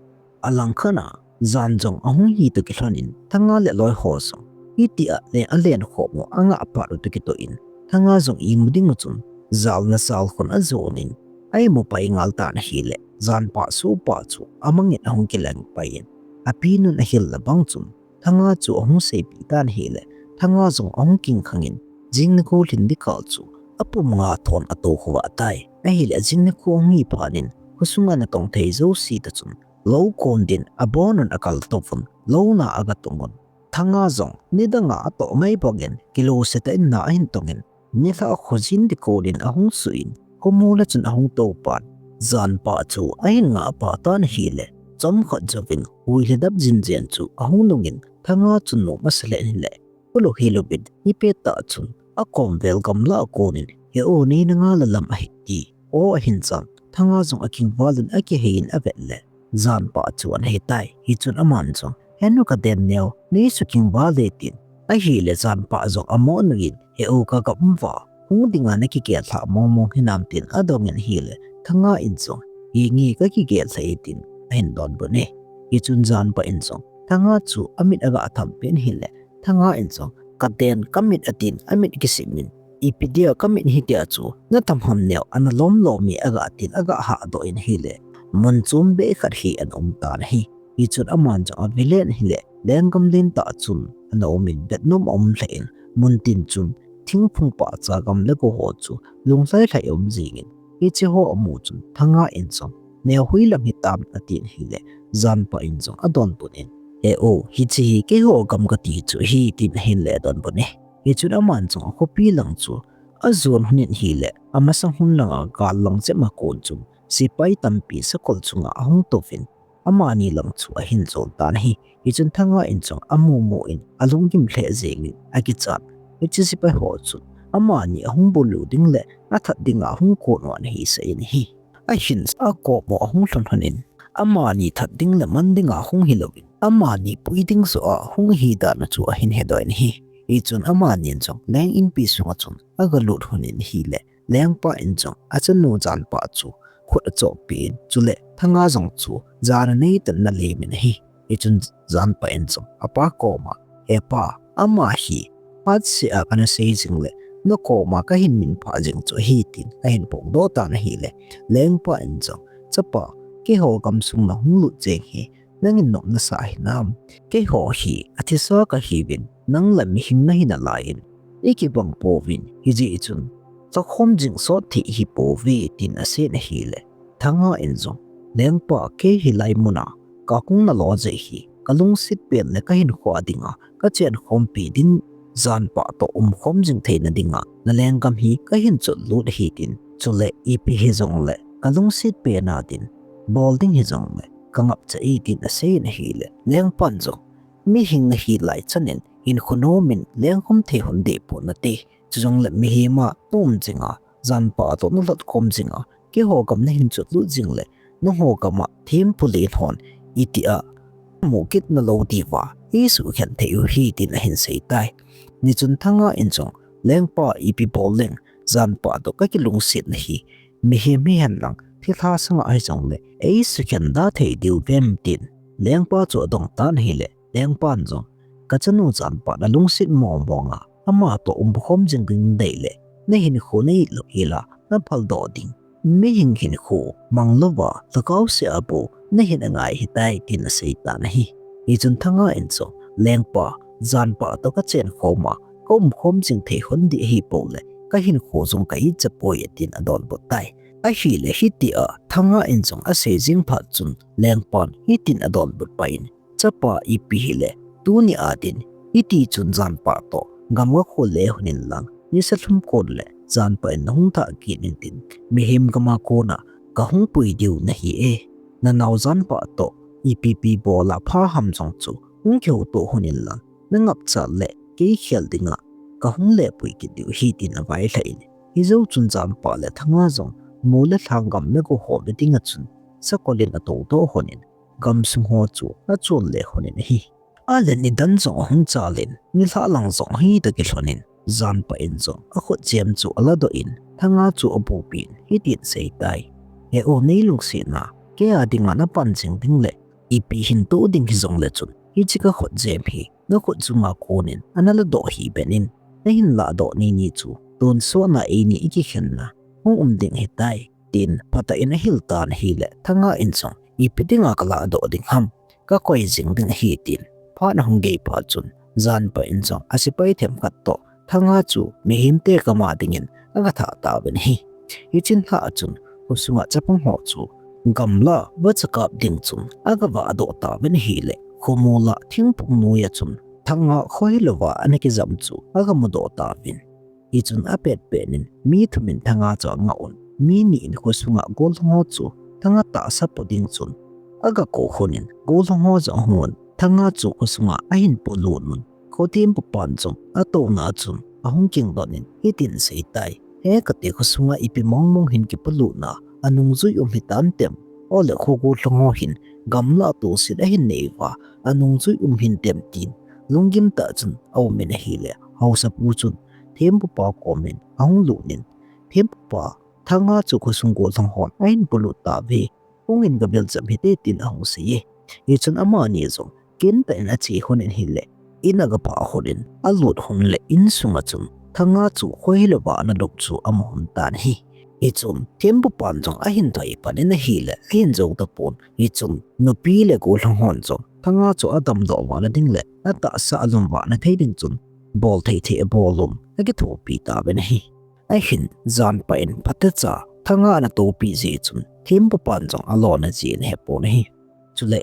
Alangkhat a jan jong ahung hi toh kilhon in Thanga le aloi ho jong hitia le alen khom u angah phat u toh kitoh in, Thanga jong imu ding u chun, jalna jal khun ajonin, aimu pai ngal tan ahile, janpa sohpa chu amangin ahung kileng pai in, apinun ahil le bang chun, Thanga chu ahung seipi tan ahile, Thanga jong ahung kingkhangin, jing nikho lhin ding kal chu apum nga thon ato khovah tai. Ahile jing nikho ahung hi phatnin, khosunga natong thei jouse tah chun, lou kon din abonun akal tovun, lou na aga tongun. Thanga jong nidanga atoh mai bangin, kilou se tah in na ahin tongin, nilhah khojin ding konin ahung suin, khomu le chun ahung topan, janpa chu ahin ngah pah tan ahile, chomkhat jouvin, huilhadap jinjen chu ahung nungin, Thanga chu nom asa lheh in ahile, kholou hilouvin, ipi tah chun, akom vel gamla a konin, he o, nei nanga la lam ahi ti, o ahin chan, Thanga jong akingvalin akiheiyin avet le, janpa chu ana hitai, hichun aman jong, he nu kaden neo, nei sukingval e tin, ahile janpa jong amo nungin, he o, kagam uva, hung dinga nakigel lhah mong mong hinam tin adongin ahile, Thanga in jong, henge kakigel lhah e tin, ahin donbut e. Hichun janpa in jong, Thanga chu amit aga tham pen ahile, Thanga in jong, kaden kamit atin, amit kisimin, ipi dia kamit hitia chu, natham ham neo, ana lom lom e aga tin, aga hahdoh in ahile, mun chom be khat hi ana um tan ahi. Hichun aman jong avet le ahile, lenggam len tah chun ana umin, vetnom aum lheh in, mun tin chun, thingphung pahcha gam le go ho chu, lunglhai lhai aum jingin, hiche ho amu chun, Thanga in jong, neo hoilam hitam atin ahile, janpa in jong adonbut in, he o, hiche hi keiho gam kati chu ahi tin ahin le donbut e. Hichun aman jong akhopi lang chu ajon lhonin ahile, amasang lhon langa gal lang jep a kon chun, sepai tampi sakol chunga ahung touvin, amani lang chu ahin jol tan ahi. Hichun Thanga in jong amu mu in alunggim lheh jengin akichat. Hiche sepai ho chun amani ahung bulu ding le athat dinga ahung kon u ana hisah in ahi. Ahin akom u ahung lhun lhonin, amani that ding le man dinga ahung hilouvin, amani pui ding joh a ahung ahi dan u chu ahin hedoh in ahi. Hichun amanin jong leng inpi sunga chun aga lut lhonin ahile, lengpa in jong achanu janpa chu khut achohpeh in, chule Thanga jong chu jana neitah in ana lemin ahi. Hichun janpa in jong apa koma, he pa, ama hi phatseh a kana sei jing le, nakoma kahin min phah jing chu ahi tin ahin phongdoh tan ahile, lengpa in jong, chapa, keiho gamsung nahung lut jeng hi, nangin nom nasah hinam? Keiho hi athisa kahiuvin, nang la mihing nahi nalaiyin, ikibang pouvin, hijeh chun, kakhom jing sot thei hipouve tin aseiyin ahile, Thanga in jong, lengpa, kei hilai muna kahung nalo jeh hi, kalungset pen le kahinkho a dinga kachenkhompi ding janpa toh umkhom jing theina dinga nalenggam hi kahin chotlut ahi tin, chule ipi hijongle kalungset pen a din, bol ding hijongle kangapcha e tin aseiyin ahile, lengpan jong, mihing nahi lai chanin hinkho nomin lengkhom thei lhon deh pon nate, chujongle mihem a naum jinga, janpa toh nalhotkhom jinga, keiho gam nahin chotlut jingle, nangho gam a thempu le lhon, itia mukit nalou diuva eisukhen thei u ahi tin ahin seitai. Hichun Thanga in jong, lengpa, ipi bol leng janpa toh kakilungsetna hi, mihem hihen lang thilha sanga hijongle eisukhen da thei diu vem tin lengpa chu adong tan ahile, lengpan jong, kachanu janpa nalungset mong monga, ama toh umkhom jing ding nadei le, nahinkho na-it lou hela naphaldoh ding, mihing hinkho manglouva lhagao seh a bou nahin angai ahitai tin aseitan ahi. Hichun Thanga in jong, lengpa, janpa toh kachenkhom a kaumkhom jing thei lhon ding ahipou le, kahinkho jong ka-it chapoi atin adonbut tai. Ahile hitia Thanga in jong asei jing phat chun lengpan hitin adonbut pai in, chapa, ipi hile, tuni a din hitichun janpa toh gam gakho le lhonin lang, nisa lhum kon le janpa in nahung thah kit intin, mihem gam a kona kahung pui diu nahi e. Nanao janpa toh ipi ipi bol a pha ham jong chu hung kihoutoh lhonin lang, nangapcha le kei khel dinga kahung lepui kit diu ahi tin availhah in, hijou chun janpa le Thanga jong mu le lhang, gam le go ho ve dinga chun sakol in atoudoh lhonin, gamsung ho chu achon le lhonin ahi. Ahile nidan jong ahung chal in, nilhah lang jong ahitah kilhonin, janpa in jong akhutjem chu aladoh in, Thanga chu abupin hitin aseitai, he o, nei lungsetna, kei a dinga napan jing ding le ipi hintoh ding hijongle chun, hiche kakhutjem hi nakhut sunga konin ana ladoh hih ben in, nahin lahdoh nini chu Tonsot na eini ikikhenna hung um ding ahitai, tin phatah in ahil tan ahile, Thanga in jong, ipi dinga kaladoh ding ham, kakoi jing ding ahi, tin phat ahung gei phat chun, Janpa in jong asepai themkhat toh Thanga chu mihemte kama dingin aga thah tauvin ahi. Hiche lhah a chun, khosunga chapang ho chu gamla vacha kap ding chun aga vahdoh tauvin ahile, khomola thingphung noiya chun Thanga khohelouva ana kijam chu aga mudoh tauvin. Hichun apet pet in mi thum in Thanga chu angah un, mi ni in khosunga gollhang ho chu Thanga tahsa po ding chun aga kou lhon in, gollhang ho jong ahung un, Thanga chu khosunga ahin polut un, kho thempupan jong atouna a chun ahung kingdon in hitin aseitai: He kati, khosunga ipi mong mong hin kipolut na, anungjui um hitantem, ole kho gollhang ho hin gamla toset ahin nei uva, anungjui um hintem, tin lunggim tah chun aum in ahile, haosapu chun thempupa komin ahung lut in, Thempupa, Thanga chu khosung gollhang hon ahin polut tauve, hung in gavil jam hite, tin ahung seiye. Hichun amani jong kintah in ache lhon in ahile, in agapha lhon in alut lhon le insunga chun Thanga chu khohelouva ana lhung chu amu lhon tan ahi. Hichun thempupan jong ahin thoi pan in ahile, ahin jou tapon. Hichun nupi le gollhang hon jong Thanga chu adamdoh vana ding le atahsa alum vana thei ding chun bol thei thei abol un akithopi tauvin ahi. Ahin Janpa in phatecha Thanga ana topi jeh chun thempupan jong alona jeh in ahepon ahi. Chule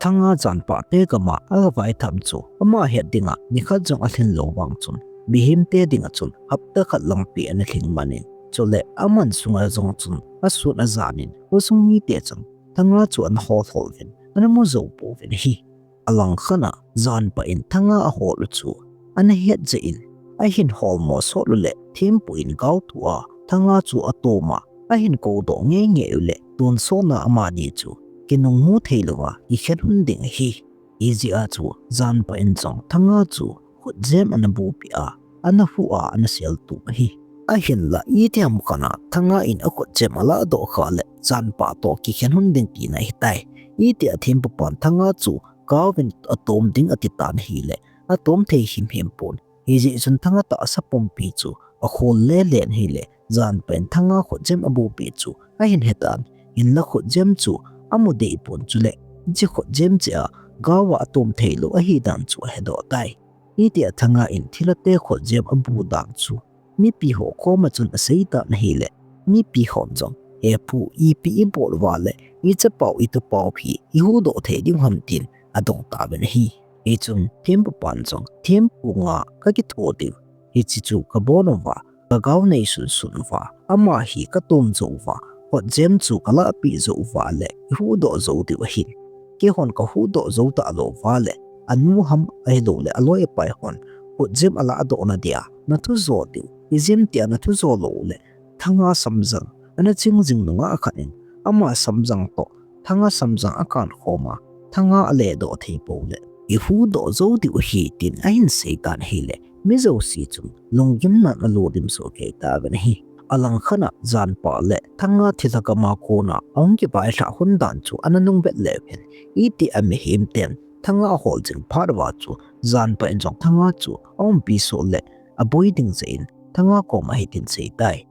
Thanga Janpa te gama agavaitham chu ama het dinga nikhat jong alhin lou vang chun, mihemte dinga chun hapta khat langpi ana lhing man in, chule aman sunga jong chun asun ajan in khosung mite chun Thanga chu ana hol hol uvin, ana mu jou pouvin ahi. Alangkhat a Janpa in Thanga ahol u chu ana het jeh in, ahin holmo sot u le thempu in gaotua Thanga chu atom a, ahin koudoh ngei ngei u le tonsot na amani chu kinungmu theilouva kikhen lhon ding ahi. Hijeh a chu Janpa in jong Thanga chu khutjem ana bupeh a, ana huh a, ana seltup ahi. Ahinla itiham khat a Thanga in akhutjem alahdoh khah le Janpa toh kikhen lhon ding tina ahitai. Itia thempupan Thanga chu gaovin atom ding ati tan ahile, atom thei himhim pon. Hijeh chun Thanga tahsa pumpi chu akhol lele in ahile, Janpa in Thanga khutjem abupeh chu ahin hetan, hinla khutjem chu amu deh pon, chule hiche khutjem cheh a gaova atom theilou ahidan chu ahedoh tai. Hitia Thanga in thilhate khutjem abu dan chu mipi ho koma chun aseitan ahile, mipi hon jong, He pu, ipi ibol uva le ichapau itupau hi ihuhdoh thei diu ham, tin adong tauvin ahi. Hichun thempupan jong, Thempu nga kakitho diu, hiche chu kabon uva, kagao neisun sun uva, ama hi katom jou uva, khutjem chu kalahpeh jou uva le ihuhdoh jou diu ahin. Keihon kahuhdoh jou talou uva le, anu ham ahiloule aloi apai hon khutjem alahdohna dia nathu jo diu, ijemtia nathu jo lou le, Thanga samjang ana ching jing nungah khat in, ama samjang toh Thanga samjang akankhom a, Thanga aledoh thei pou le ihuhdoh jou diu ahi, tin ahin seitan ahile, mi jouse chun lunggimnan alodim soh kei tauvin ahi. Alangkhat a Janpa le Thanga thilha gam a kona ahung kivailhah lhon dan chu ana nungvet leu hen, itia mihem ten Thanga ahol jing phat uva chu Janpa in jong Thanga chu aumpi soh le aboi ding jeh in Thanga koma hitin aseitai: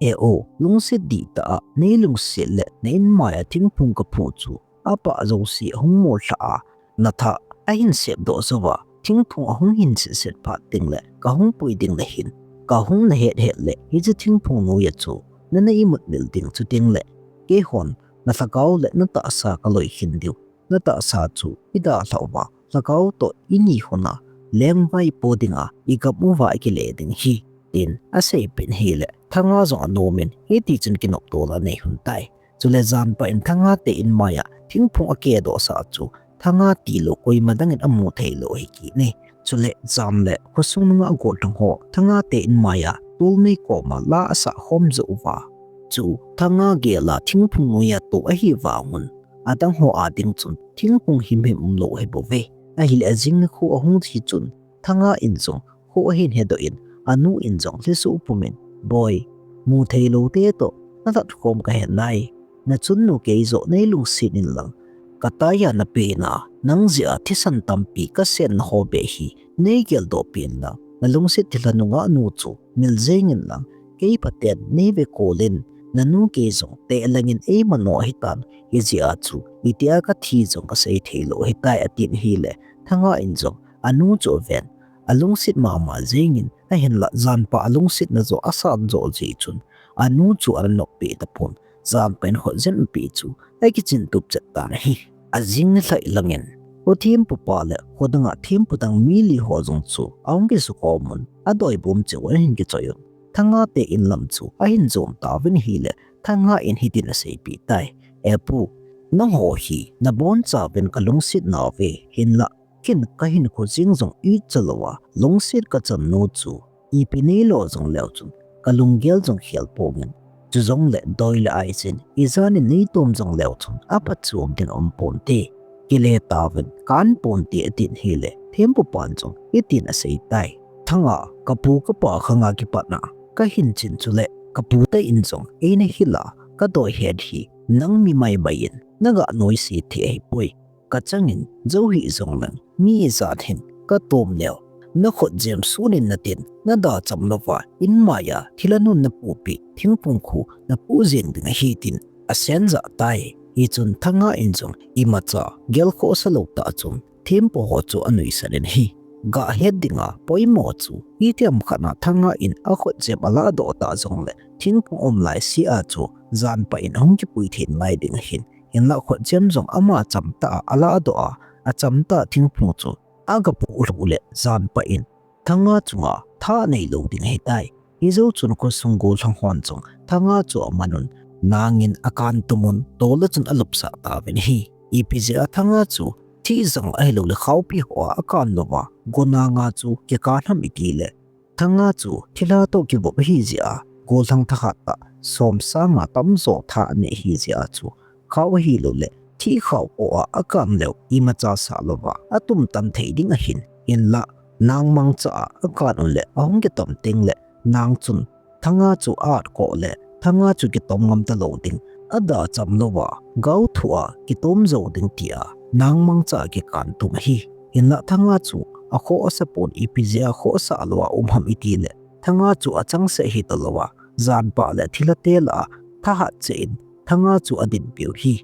He o, lungset dihtah a neilungset le na inmai a thingphung kaphu chu apah jouse ahung mollhah a, nathah ahin sepdoh jouva, thingphung ahung hin setset phat tengle kahung pui ding nahin, kahung nahet het le hiche thingphung noiya chu nana imut mil ding, chutengle keihon nalhagao le natahsa kaloikhin diu, natahsa chu idalhah uva, lhagao toh ini lhona lengvai po dinga igam uva ikile ding ahi, tin aseipeh in ahile, Thanga jong anomin hitichun kinoptona anei lhon tai. Chule Janpa in Thanga te inmai a thingphung akedohsah chu Thanga tilou koima dangin amu theilou ahi kit e. Chule Jan le khosung nunga gollhang ho Thanga te inmai a tolnei koma la asah khom jou uva, chu Thanga gel a thingphung noiya toh ahi vangun, adang ho ading chun thingphung himhim umlou ahibouve. Ahile ajing nikho ahung hi chun Thanga in jong kho ahin hedoh in, anu in jong lhisoh pumin, Boi, mu theilou te toh nalhat khom kahe nai. Nachunnu kei joh neilungset inlang, kataiya napena nang jeh a thisan tampi kasenna ho beh hi neigeldoh peh inlang, nalungset thilha nungah nu chu mil jeng in lang, kei phaten neive kol in, nanu kei jong teh lang in eimano hitan, hijeh a chu itia kathi jong kasei thei lou ahitai, atin ahile, Thanga in jong anu chu aven, alungset mama jeng in, ahinlah janpa alungsetna joh asan joh jeh chun, anu chu ana noppi tapon, janpa in khutjem api chu akichin tup chet tan ahi. Ajing nilhah lang in, kho thempu pa le kho danga thempu dang mi li ho jong chu ahung kisukhom un, adoi bom cheh u ahin kichoi un. Thanga te in lam chu ahin jom tauvin ahile, Thanga in hitin aseipeh tai. E pu, nangho hi nabonchauvin kalungset nauve, hinlah ken kahinkho jeng jong itcha louva lungset kachan nu chu ipi neilo jong leu chun kalunggel jong khel pongin. Chujongle doi le ai chen ijanin neitom jong leu chun aphatchom ding aum ponte. Kile tauvin, ka an ponte, atin ahile, thempu pan jong hitin asei tai. Thanga, kapu kapa khanga kipatna kahin chin chule kapu te in jong eina hil a kadoi het hi nang mi maimai in naga noise thei ahipoi. Kachangin jou hih jongleng mi ijat hin katom leu, nakhutjem sun in natin, nada cham louva in maiya thilha nun napupi thingphung khu napuh jeng ding ahi, tin asen jah tai. Hichun Thanga in jong imacha gelkhoh sa lou tah chun thempu ho chu anuisan in ahi. Gah het dinga poimo chu itiham khat a Thanga in akhutjem alahdoh tah jongle, thingphung um laise a chu janpa in ahung kipui thei nalai ding ahin, hinlah khutjem jong ama chamtah a alahdoh a, achamtah thingphung chu agapuh lheh le janpa in Thanga chunga tha aneilou ding ahitai. Hijou chun khosung gollhang hon jong Thanga chu aman un, nangin akan tum un, tola chun alupsah tauvin ahi. Ipi jeh a Thanga chu thih jang ahiloule khaopi hoa akan louva gon anga chu kikan ham itile, Thanga chu thilha toh kivop ahijeh a gollhang thahat tah som sanga tamjo tha anei ahijeh a chu khao ahiloule thih khao hoa akan leu imacha sah louva atum tan thei ding ahin, hinlah nang mangcha a akan u le ahung kitom tengle nang chun Thanga chu a-at koh le Thanga chu kitom ngam talou ding, ada cham louva gaothu a kitom jou ding tia nang mangcha a kikan tum ahi. Hinlah Thanga chu akhoh asapon, ipi jeh a khoh asah louva um ham itile, Thanga chu achangseh hitalouva janpa le thilha te lah a thahat cheh in Thanga chu adinpiu ahi.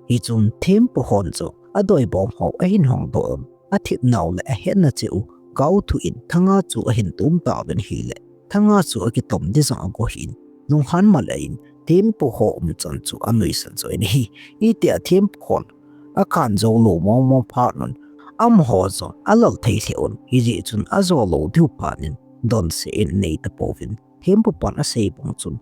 Hichun thempu hon jong adoi bom ho ahin hongdoh un, athip nau le ahetna cheh u gaothu in Thanga chu ahin tum tauvin ahile, Thanga chu akitom ding jong agoh in, lunghan malai in thempu ho umchan chu anuisan joh in ahi. Hitia thempu hon akan jou lou mong mong phat un, amaho jong alal thei lheh un, hijeh chun ajo lou diu phat in donse in anei tapouvin, thempu pan asei bang chun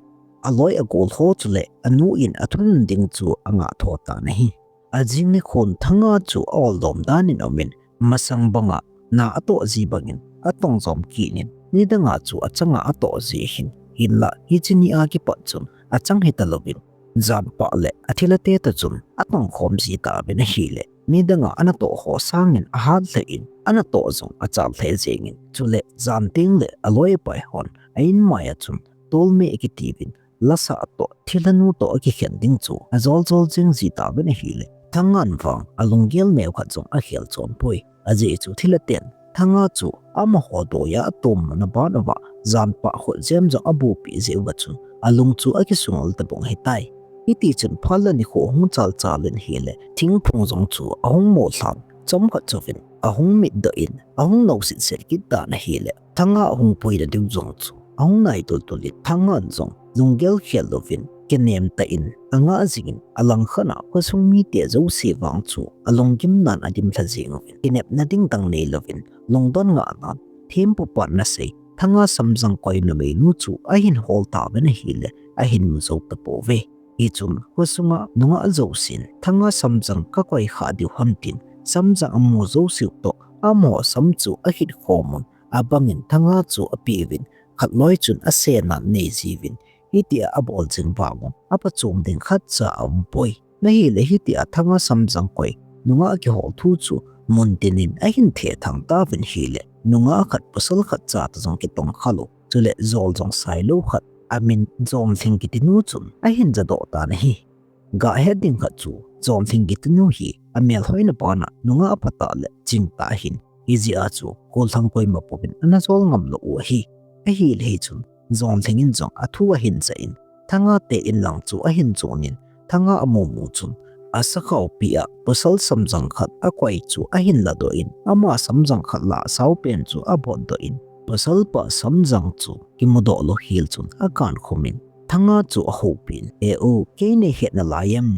aloi agol ho chule anu in athunun ding chu angah tho tan ahi. Ajing nikhon Thanga chu a-oldom dan in aum in, masang banga na atoh ji bangin atong jom kit in, nidanga chu achanga atoh ji ahin, hinlah hiche nia kipat chun achang hitalouvin, janpa le athilha te toh chun atong khom ji tauvin ahile, nidanga anatoh ho sangin ahat lheh in, anatoh jong achal lheh jengin, chule jan tengle aloi apai hon a-in maiya chun tolmeh akitiuvin, lasah toh thilhanu toh akikhen ding chu ajol jol jeng ji tauvin ahile, Thangan vang alunggel neo khat jong akhel chom poi. Ajeh chu thilha ten Thanga chu amaho doiya atom na ban uva, janpa khutjem jong abupi jeh uva chun alung chu akisungul tabang ahitai. Hitichun phat le nikho hung chal chal in ahile, thingphung jong chu ahung molhan, chomkhat chouvin ahung mitdoh in ahung nou sitset kit tan ahile, Thanga ahung puina diu jong chu ahung nai tultul in, Thangan jong lunggel khel louvin kinem tah in angah jingin, alangkhat a khosung mite jouse vang chu alunggim nan adim lha jeng uvin, kinepna ding dang neilouvin lungdon ngah nan thempu pan anasei Thanga samjang koi numeinu chu ahin hol tauvin ahile, ahin mu jou tapouve. Hichun khosunga nungah jousen Thanga samjang kakoi kha diu ham tin, samjang amu jouseu toh amaho sam chu akit khom un, abangin Thanga chu apeuvin, khatloi chun asenan anei jiuvin, hitia abol jing vangun aphatchom ding khatcha aumpoi. Ahile hitia Thanga samjang koi nungah kihol thu chu muntin in ahin thethang tauvin ahile, nungah khat pasal khatcha toh jong kitong khalou, chule jol jong sailou khat amin Jonlhing kitinu chun ahin jadoh tan ahi. Gah het ding khat chu Jonlhing kitinu hi amelhoina bana nungah aphatah le chingtah ahin, Hijeh a chu gollhang koima pouvin ana jol ngam lou u ahi. Ahile hichun Jonglhing in jong athu ahin ja in, Thanga te in lang chu ahin chon in, Thanga amu mu chun, asakhaopi a pasal samjang khat akoi chu ahin ladoh in, ama samjang khat lah a saopen chu abotdoh in, pasal pa samjang chu kimudoh lou hel chun akankhum in, Thanga chu ahoupi in, "E u, kei neihet nalai em?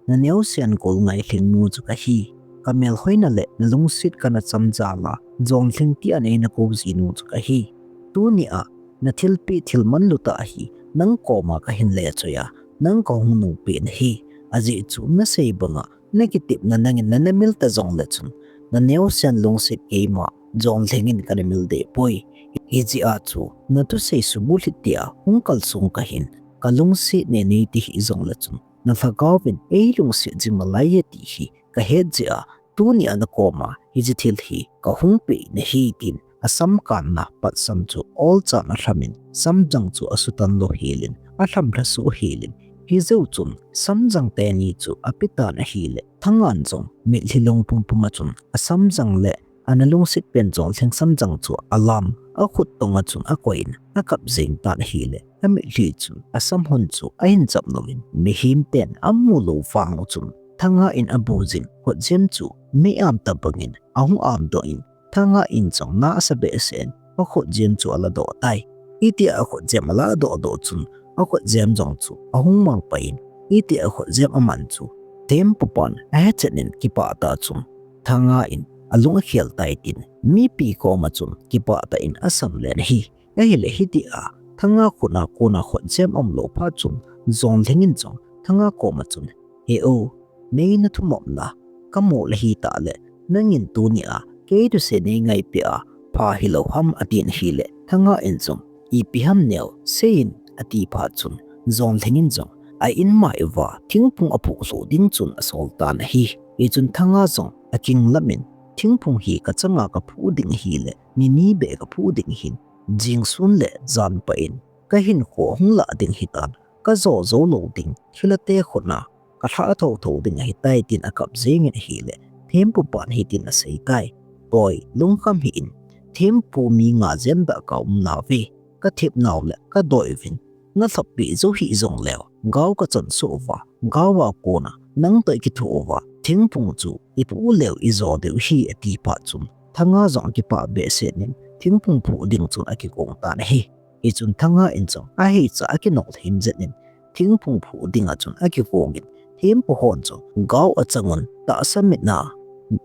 Naneosen Golngailhing nu chu kahi. Kamelhoina le nalungset kana cham jal a, Jonglhing tia neina kou ji nu chu kahi. Tunia nathilpeh thil manlu tah hi nang koma kahin lechoi a, nang kahung nungpeh nahi. Ajeh chu nasei banga nakitepna nangin nana mil ta jongle chun, naneosen lungset keima Jonglhing in kana mil deh poi. Hijeh a chu nathusei subulhit tia hung kalsong kahin, kalungset ne neiti hih jongle chun, nalhagaovin eilungset jing nalai e ti hi kahet jeh a, tunia nakoma hiche thil hi kahung peh nahi," tin asamkanna patsam chu olchan alham in, samjang chu asutan lou hel in, alhamlha soh hel in, hijou chun samjang teni chu apetan ahile, Thangan jong mitlhi long pumpum a chun asamjang le ana lungset pen Jonglhing samjang chu alam, akhut tonga chun akoi in akap jeng tan ahile, amitlhi chun asamhon chu ahin chap louvin, mihem ten amu lou vang u chun Thanga in abu jing khutjem chu mei am tabangin ahung amdoh in, Thanga in jong na asa behseh in akhutjem chu aladoh tai. Hitia akhutjem aladoh doh chun akhutjem jong chu ahung mangpai in, hitia akhutjem aman chu thempupan ahechen in kipah tah chun Thanga in alung akhel tai tin mipi koma chun kipah tah in asamlen ahi. Ahile hitia Thanga khut a kona khutjem aumlou phat chun Jonglhing in jong Thanga koma chun, "He u, neina thumopna kamu le hitah le, nangin tunia kei thusei neingaipeh a pha hilou ham?" atin ahile, Thanga in jong, "Ipi ham neo, seiyin," ati phat chun Jonglhing in jong a inmai uva thingphung aphuhlhuh ding chun asol tan ahi. Hichun Thanga jong akinglam in, "Thingphung hi kachanga kaphuh ding ahile, ni ni beh kaphuh ding ahin, jingsun le janpha in kahinkho hung lah ding ahitan, kajo jou lou ding, thilha te khut a kalhah thotho ding ahitai," tin akap jeng in ahile, thempupan hitin asei tai, "Boi, lungkham hih in, thempu mi nga jen beh kaum nauve, kathep nau le kadoi uvin, nalhappeh jou hih jongleu, gao kachan soh uva, gao a kona nang toh ikithoh uva, thingphung chu iphuh leu ijo diu ahi," ati phat chun Thanga jong akipah behseh in thingphung phuh ding chun akigong tan ahi. Hichun Thanga in jong aheicha akinol himjet in thingphung phuh dinga chun akigong in, thempu hon jong gao achangun tahsa mit a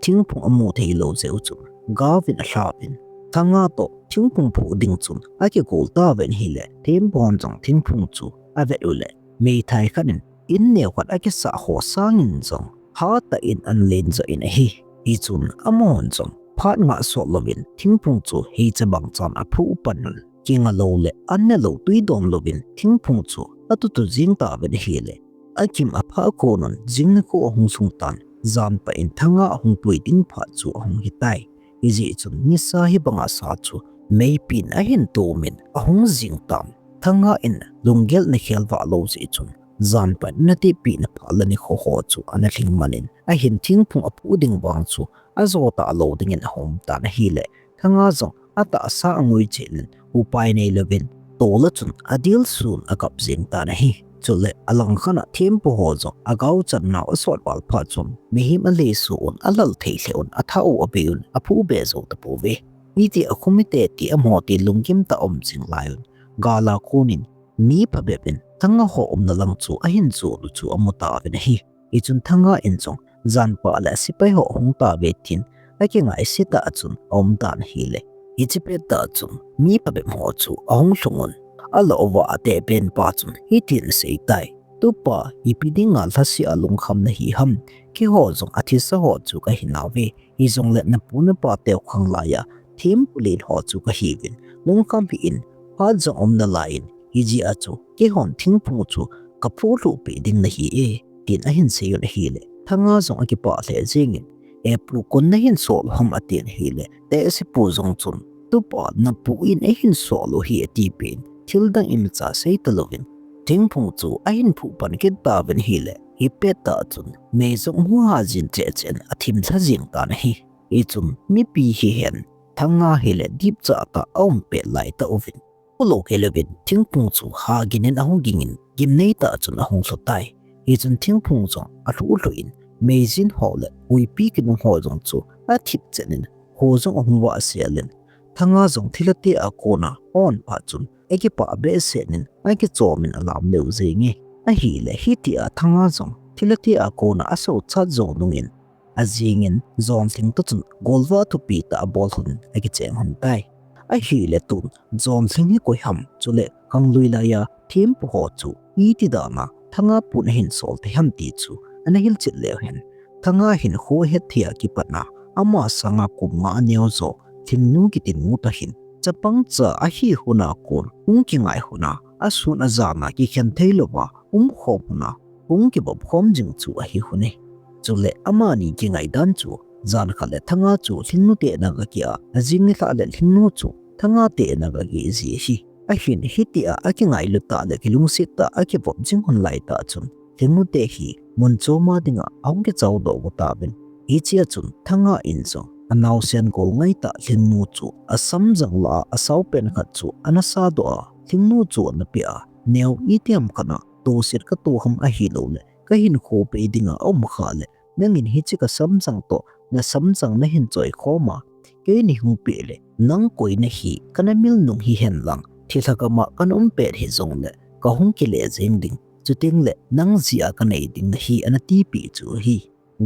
thingphung amu theilou jeh u chun gao in alha uvin, Thanga toh thingphung phuh ding chun akigol tauvin ahile, thempu hon jong thingphung chu avet uleh, meithai khat in in neo khat akisah ho sangin jong hatah in analen joh in ahi. Hichun amahon jong phat nga sot louvin thingphung chu heicha bang chan aphuh pan un, kinga lou le an ne lou twi don louvin thingphung chu atutu jing tauvin ahile, akim aphah a kon un jing nikho ahung sung tan, janpha in Thanga ahung pui ding phat chu ahung hitai. Hijeh chun nisa hibanga sa chu meipin ahin tomin ahung jing tan, Thanga in lunggel ana khel vah lou jeh chun janpha in ana tehpeh na phat le nikho ho chu ana lhing man in, ahin thingphung aphuh ding vang chu ajo talou dingin ahung um tan ahile, Thanga jong atahsa angui chen in upai neilouvin tol a chun adilsun akap jeng tan ahi. Chule alangkhat a thempu ho jong agao chan nau asot val phat chun mihem alesuh un, alal thei lheh un, athah u abei un, aphuh be jou tapouve. Hitia khomite ti amaho ti lunggim tah a um jing lai un, gal a kon in mi phabep in Thanga ho umna lang chu ahin jon u chu amu tauvin ahi. Hichun Thanga in jong janpha le asepai ho ahung tauve tin akingaise tah a chun aum tan ahile, hiche pettah chun mi phabep ho chu ahung lhung un, alah uva atehpen pa chun hitin asei tai, Tupa, ipi dinga lhaset'a lungkham nahi ham? Keiho jong athisa ho chu kahi nauve. Hijongle napu napa teu khanglai a thempu len ho chu kahiuvin, lungkham hih in, phat jong um nalai in, hijeh a chu keihon thingphung chu kaphuh lhuh peh ding nahi e, tin ahin seiyun ahile, Thanga jong akipah lheh jengin, E pu, koin nahin sol u ham, atin ahile, Tehsepu jong chun, Tupa, napu in eihin sol u ahi, atipeh in, thil dang imacha seita louvin, thingphung chu ahin phuh pan kit tauvin ahile, hipettah chun mei jong huha jin cheh cheh in athim lha jeng tan ahi. Hichun mipi hihen Thanga hile dipcha tah a um pet lai tauvin, pulou hilouvin thingphung chu hagin in ahung gingin gimnei tah chun ahung lhu tai. Hichun thingphung jong alhu lhu in meijin ho le huipi kinung ho jong chu athip chen in kho jong ahung vahsel in, Thanga jong thilha te a kona aon phat chun akipah behseh in akichom in alam leu jenge. Ahile hitia Thanga jong thilha te a kona asochat jou nungin, ajingin Jonlhing toh chun golvah thupi tah abol lhon in akicheng lhon tai. Ahile tun Jonlhing hi koi ham chule khanglui laiya thempu ho chu iti dan a Thanga pun ahin sol thei ham ti chu ana hilchet leu hen, Thanga hin kho ahet thei a kipat a ama sanga kum nga aneo jo Lhingnu kiti nu toh hin chapang cha ahi lhon a kon hung kingai lhon a, asun ajan a kikhen thei louva umkhom lhon a hung kibom khom jing chu ahi lhon e. Chule amani kingai dan chu jan khat le Thanga chu Lhingnu te in aga keh a, ajing nilhah le Lhingnu chu Thanga te in aga keh ji ahi. Ahin hitia akingailu tah le kilungset tah a akibom jing lhon lai tah chun Lhingnu te hi mun chom a dinga ahung kichao doh got tauvin. Hichea chun Thanga in jong anaosen gol ngai tah Lhingnu chu asamjang lah a asao pen khat chu ana sadoh a, Lhingnu chu ana peh a, neo itiham khat a toset kato ham ahilouleh kahinkho bei dinga aum khah le nangin hiche kasamjang toh nasamjang nahin choi khom a, keini hung peh le nang koi nahi kana mil nung hihen lang thilha gam a kana um pet hijongle kahung kile jeng ding, chuteng le nang jeh a kanei ding nahi, ana tipeh chu ahi.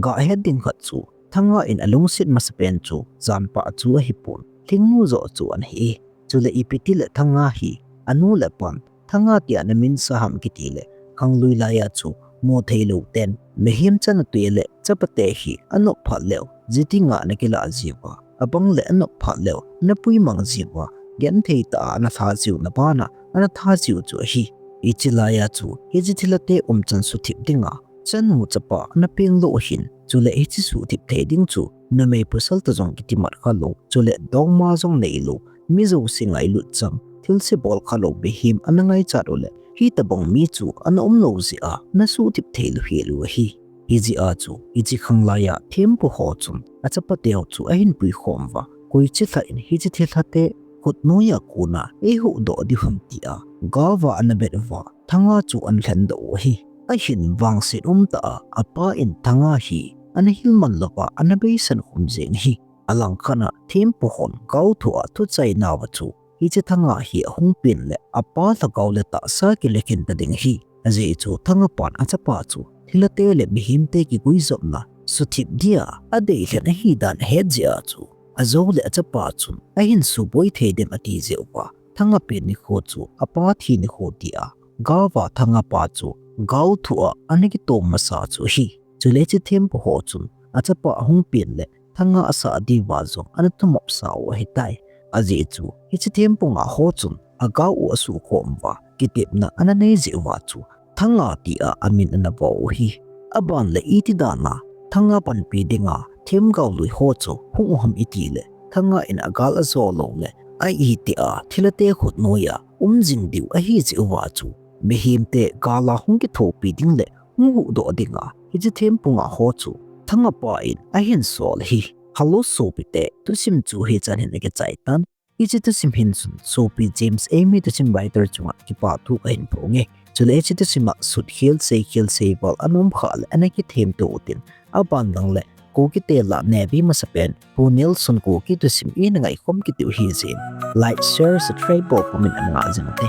Gah het ding khat chu Thanga in alungset masapen chu janpah chu ahipon, Lhingnu joh chu ana hi e. Chule ipi tile Thanga hi anu le apan Thanga tia namin sa ham kiti le khanglui laiya chu mu thei lou ten mihem chana tui le chapa te hi anop phat leu jiti nga ana kilah jiuva, abang le anop phat leu ana puimang jiuva, genthei tah a ana lha jiu na bana ana tha jiu chu ahi. Hiche laiya chu hiche thilha te umchan suthip dinga chanu chapa ana peng lou ahin, chule hiche suthip thei ding chu numei pasal toh jong kitimat kha lou, chule dongma jong nei lou, mi jouse ngailut chang, thilse bol kha lou mihem ana ngaichat u le hitobang mi chu ana um lou jeh a ana suthip thei lou hel u ahi. Hijeh a chu hiche khanglaiya thempu ho chun achapa teu chu ahin puikhom uva, koiche lhah in hiche thilha te khut noiya kona eihuhdoh diu ham tia gaova ana bet uva, Thanga chu ana lhendoh u ahi. Ahin vangset umtah a apa in Thanga hi ana hilman louva ana beisan khum jeng ahi. Alangkhat a thempu hon gao thua thuchai nauva chu hiche Thanga hi ahung pen le apa lhagao le tahsa kile khen ta ding ahi. Ajeh chu Thanga pan achapa chu thilha te le mihem te kiguijopna suthip dia adei lhen ahidan ahet jeh a chu ajou le achapa chun ahin suboi thei dem ati jeh uva, Thanga pen nikho chu apa thi nikho tia gaova Thanga pa chu gao thua ana kitom masa chu ahi. Chule hiche thempu ho chun achapa ahung pen le Thanga asah diuva jong ana thumop sa u ahitai. Ajeh chu hiche thempu nga ho chun agao u asuhkhom uva kitepna ana nei jeh uva chu Thanga tia amin ana vo u ahi. Aban le iti dan a Thanga panpi dinga themgao lui ho chu hung u ham iti le Thanga in agal ajo lou le a itia thilha te khut noiya um jing diu ahi jeh uva chu mihem te gal a hung kithopi ding le hung huhdoh dinga hiche thempu nga ho chu Thanga pa in ahin sol ahi. Hello sopite, thusim chu hichan hin akichai tan. Hiche thusim hin chun sopi James Amy thusim writer chunga kipa thu kahin phonge. Chule hiche thusim a sutkhel, seikhel, seival ana um khah le ana kithemto utin, aban lang le Kuki te lah a neive masapen Pu Nelson Kuki thusim ina ngaikhom kit diu ahi jeh in like, share, subscribe bol khom in ana ngah jing ute.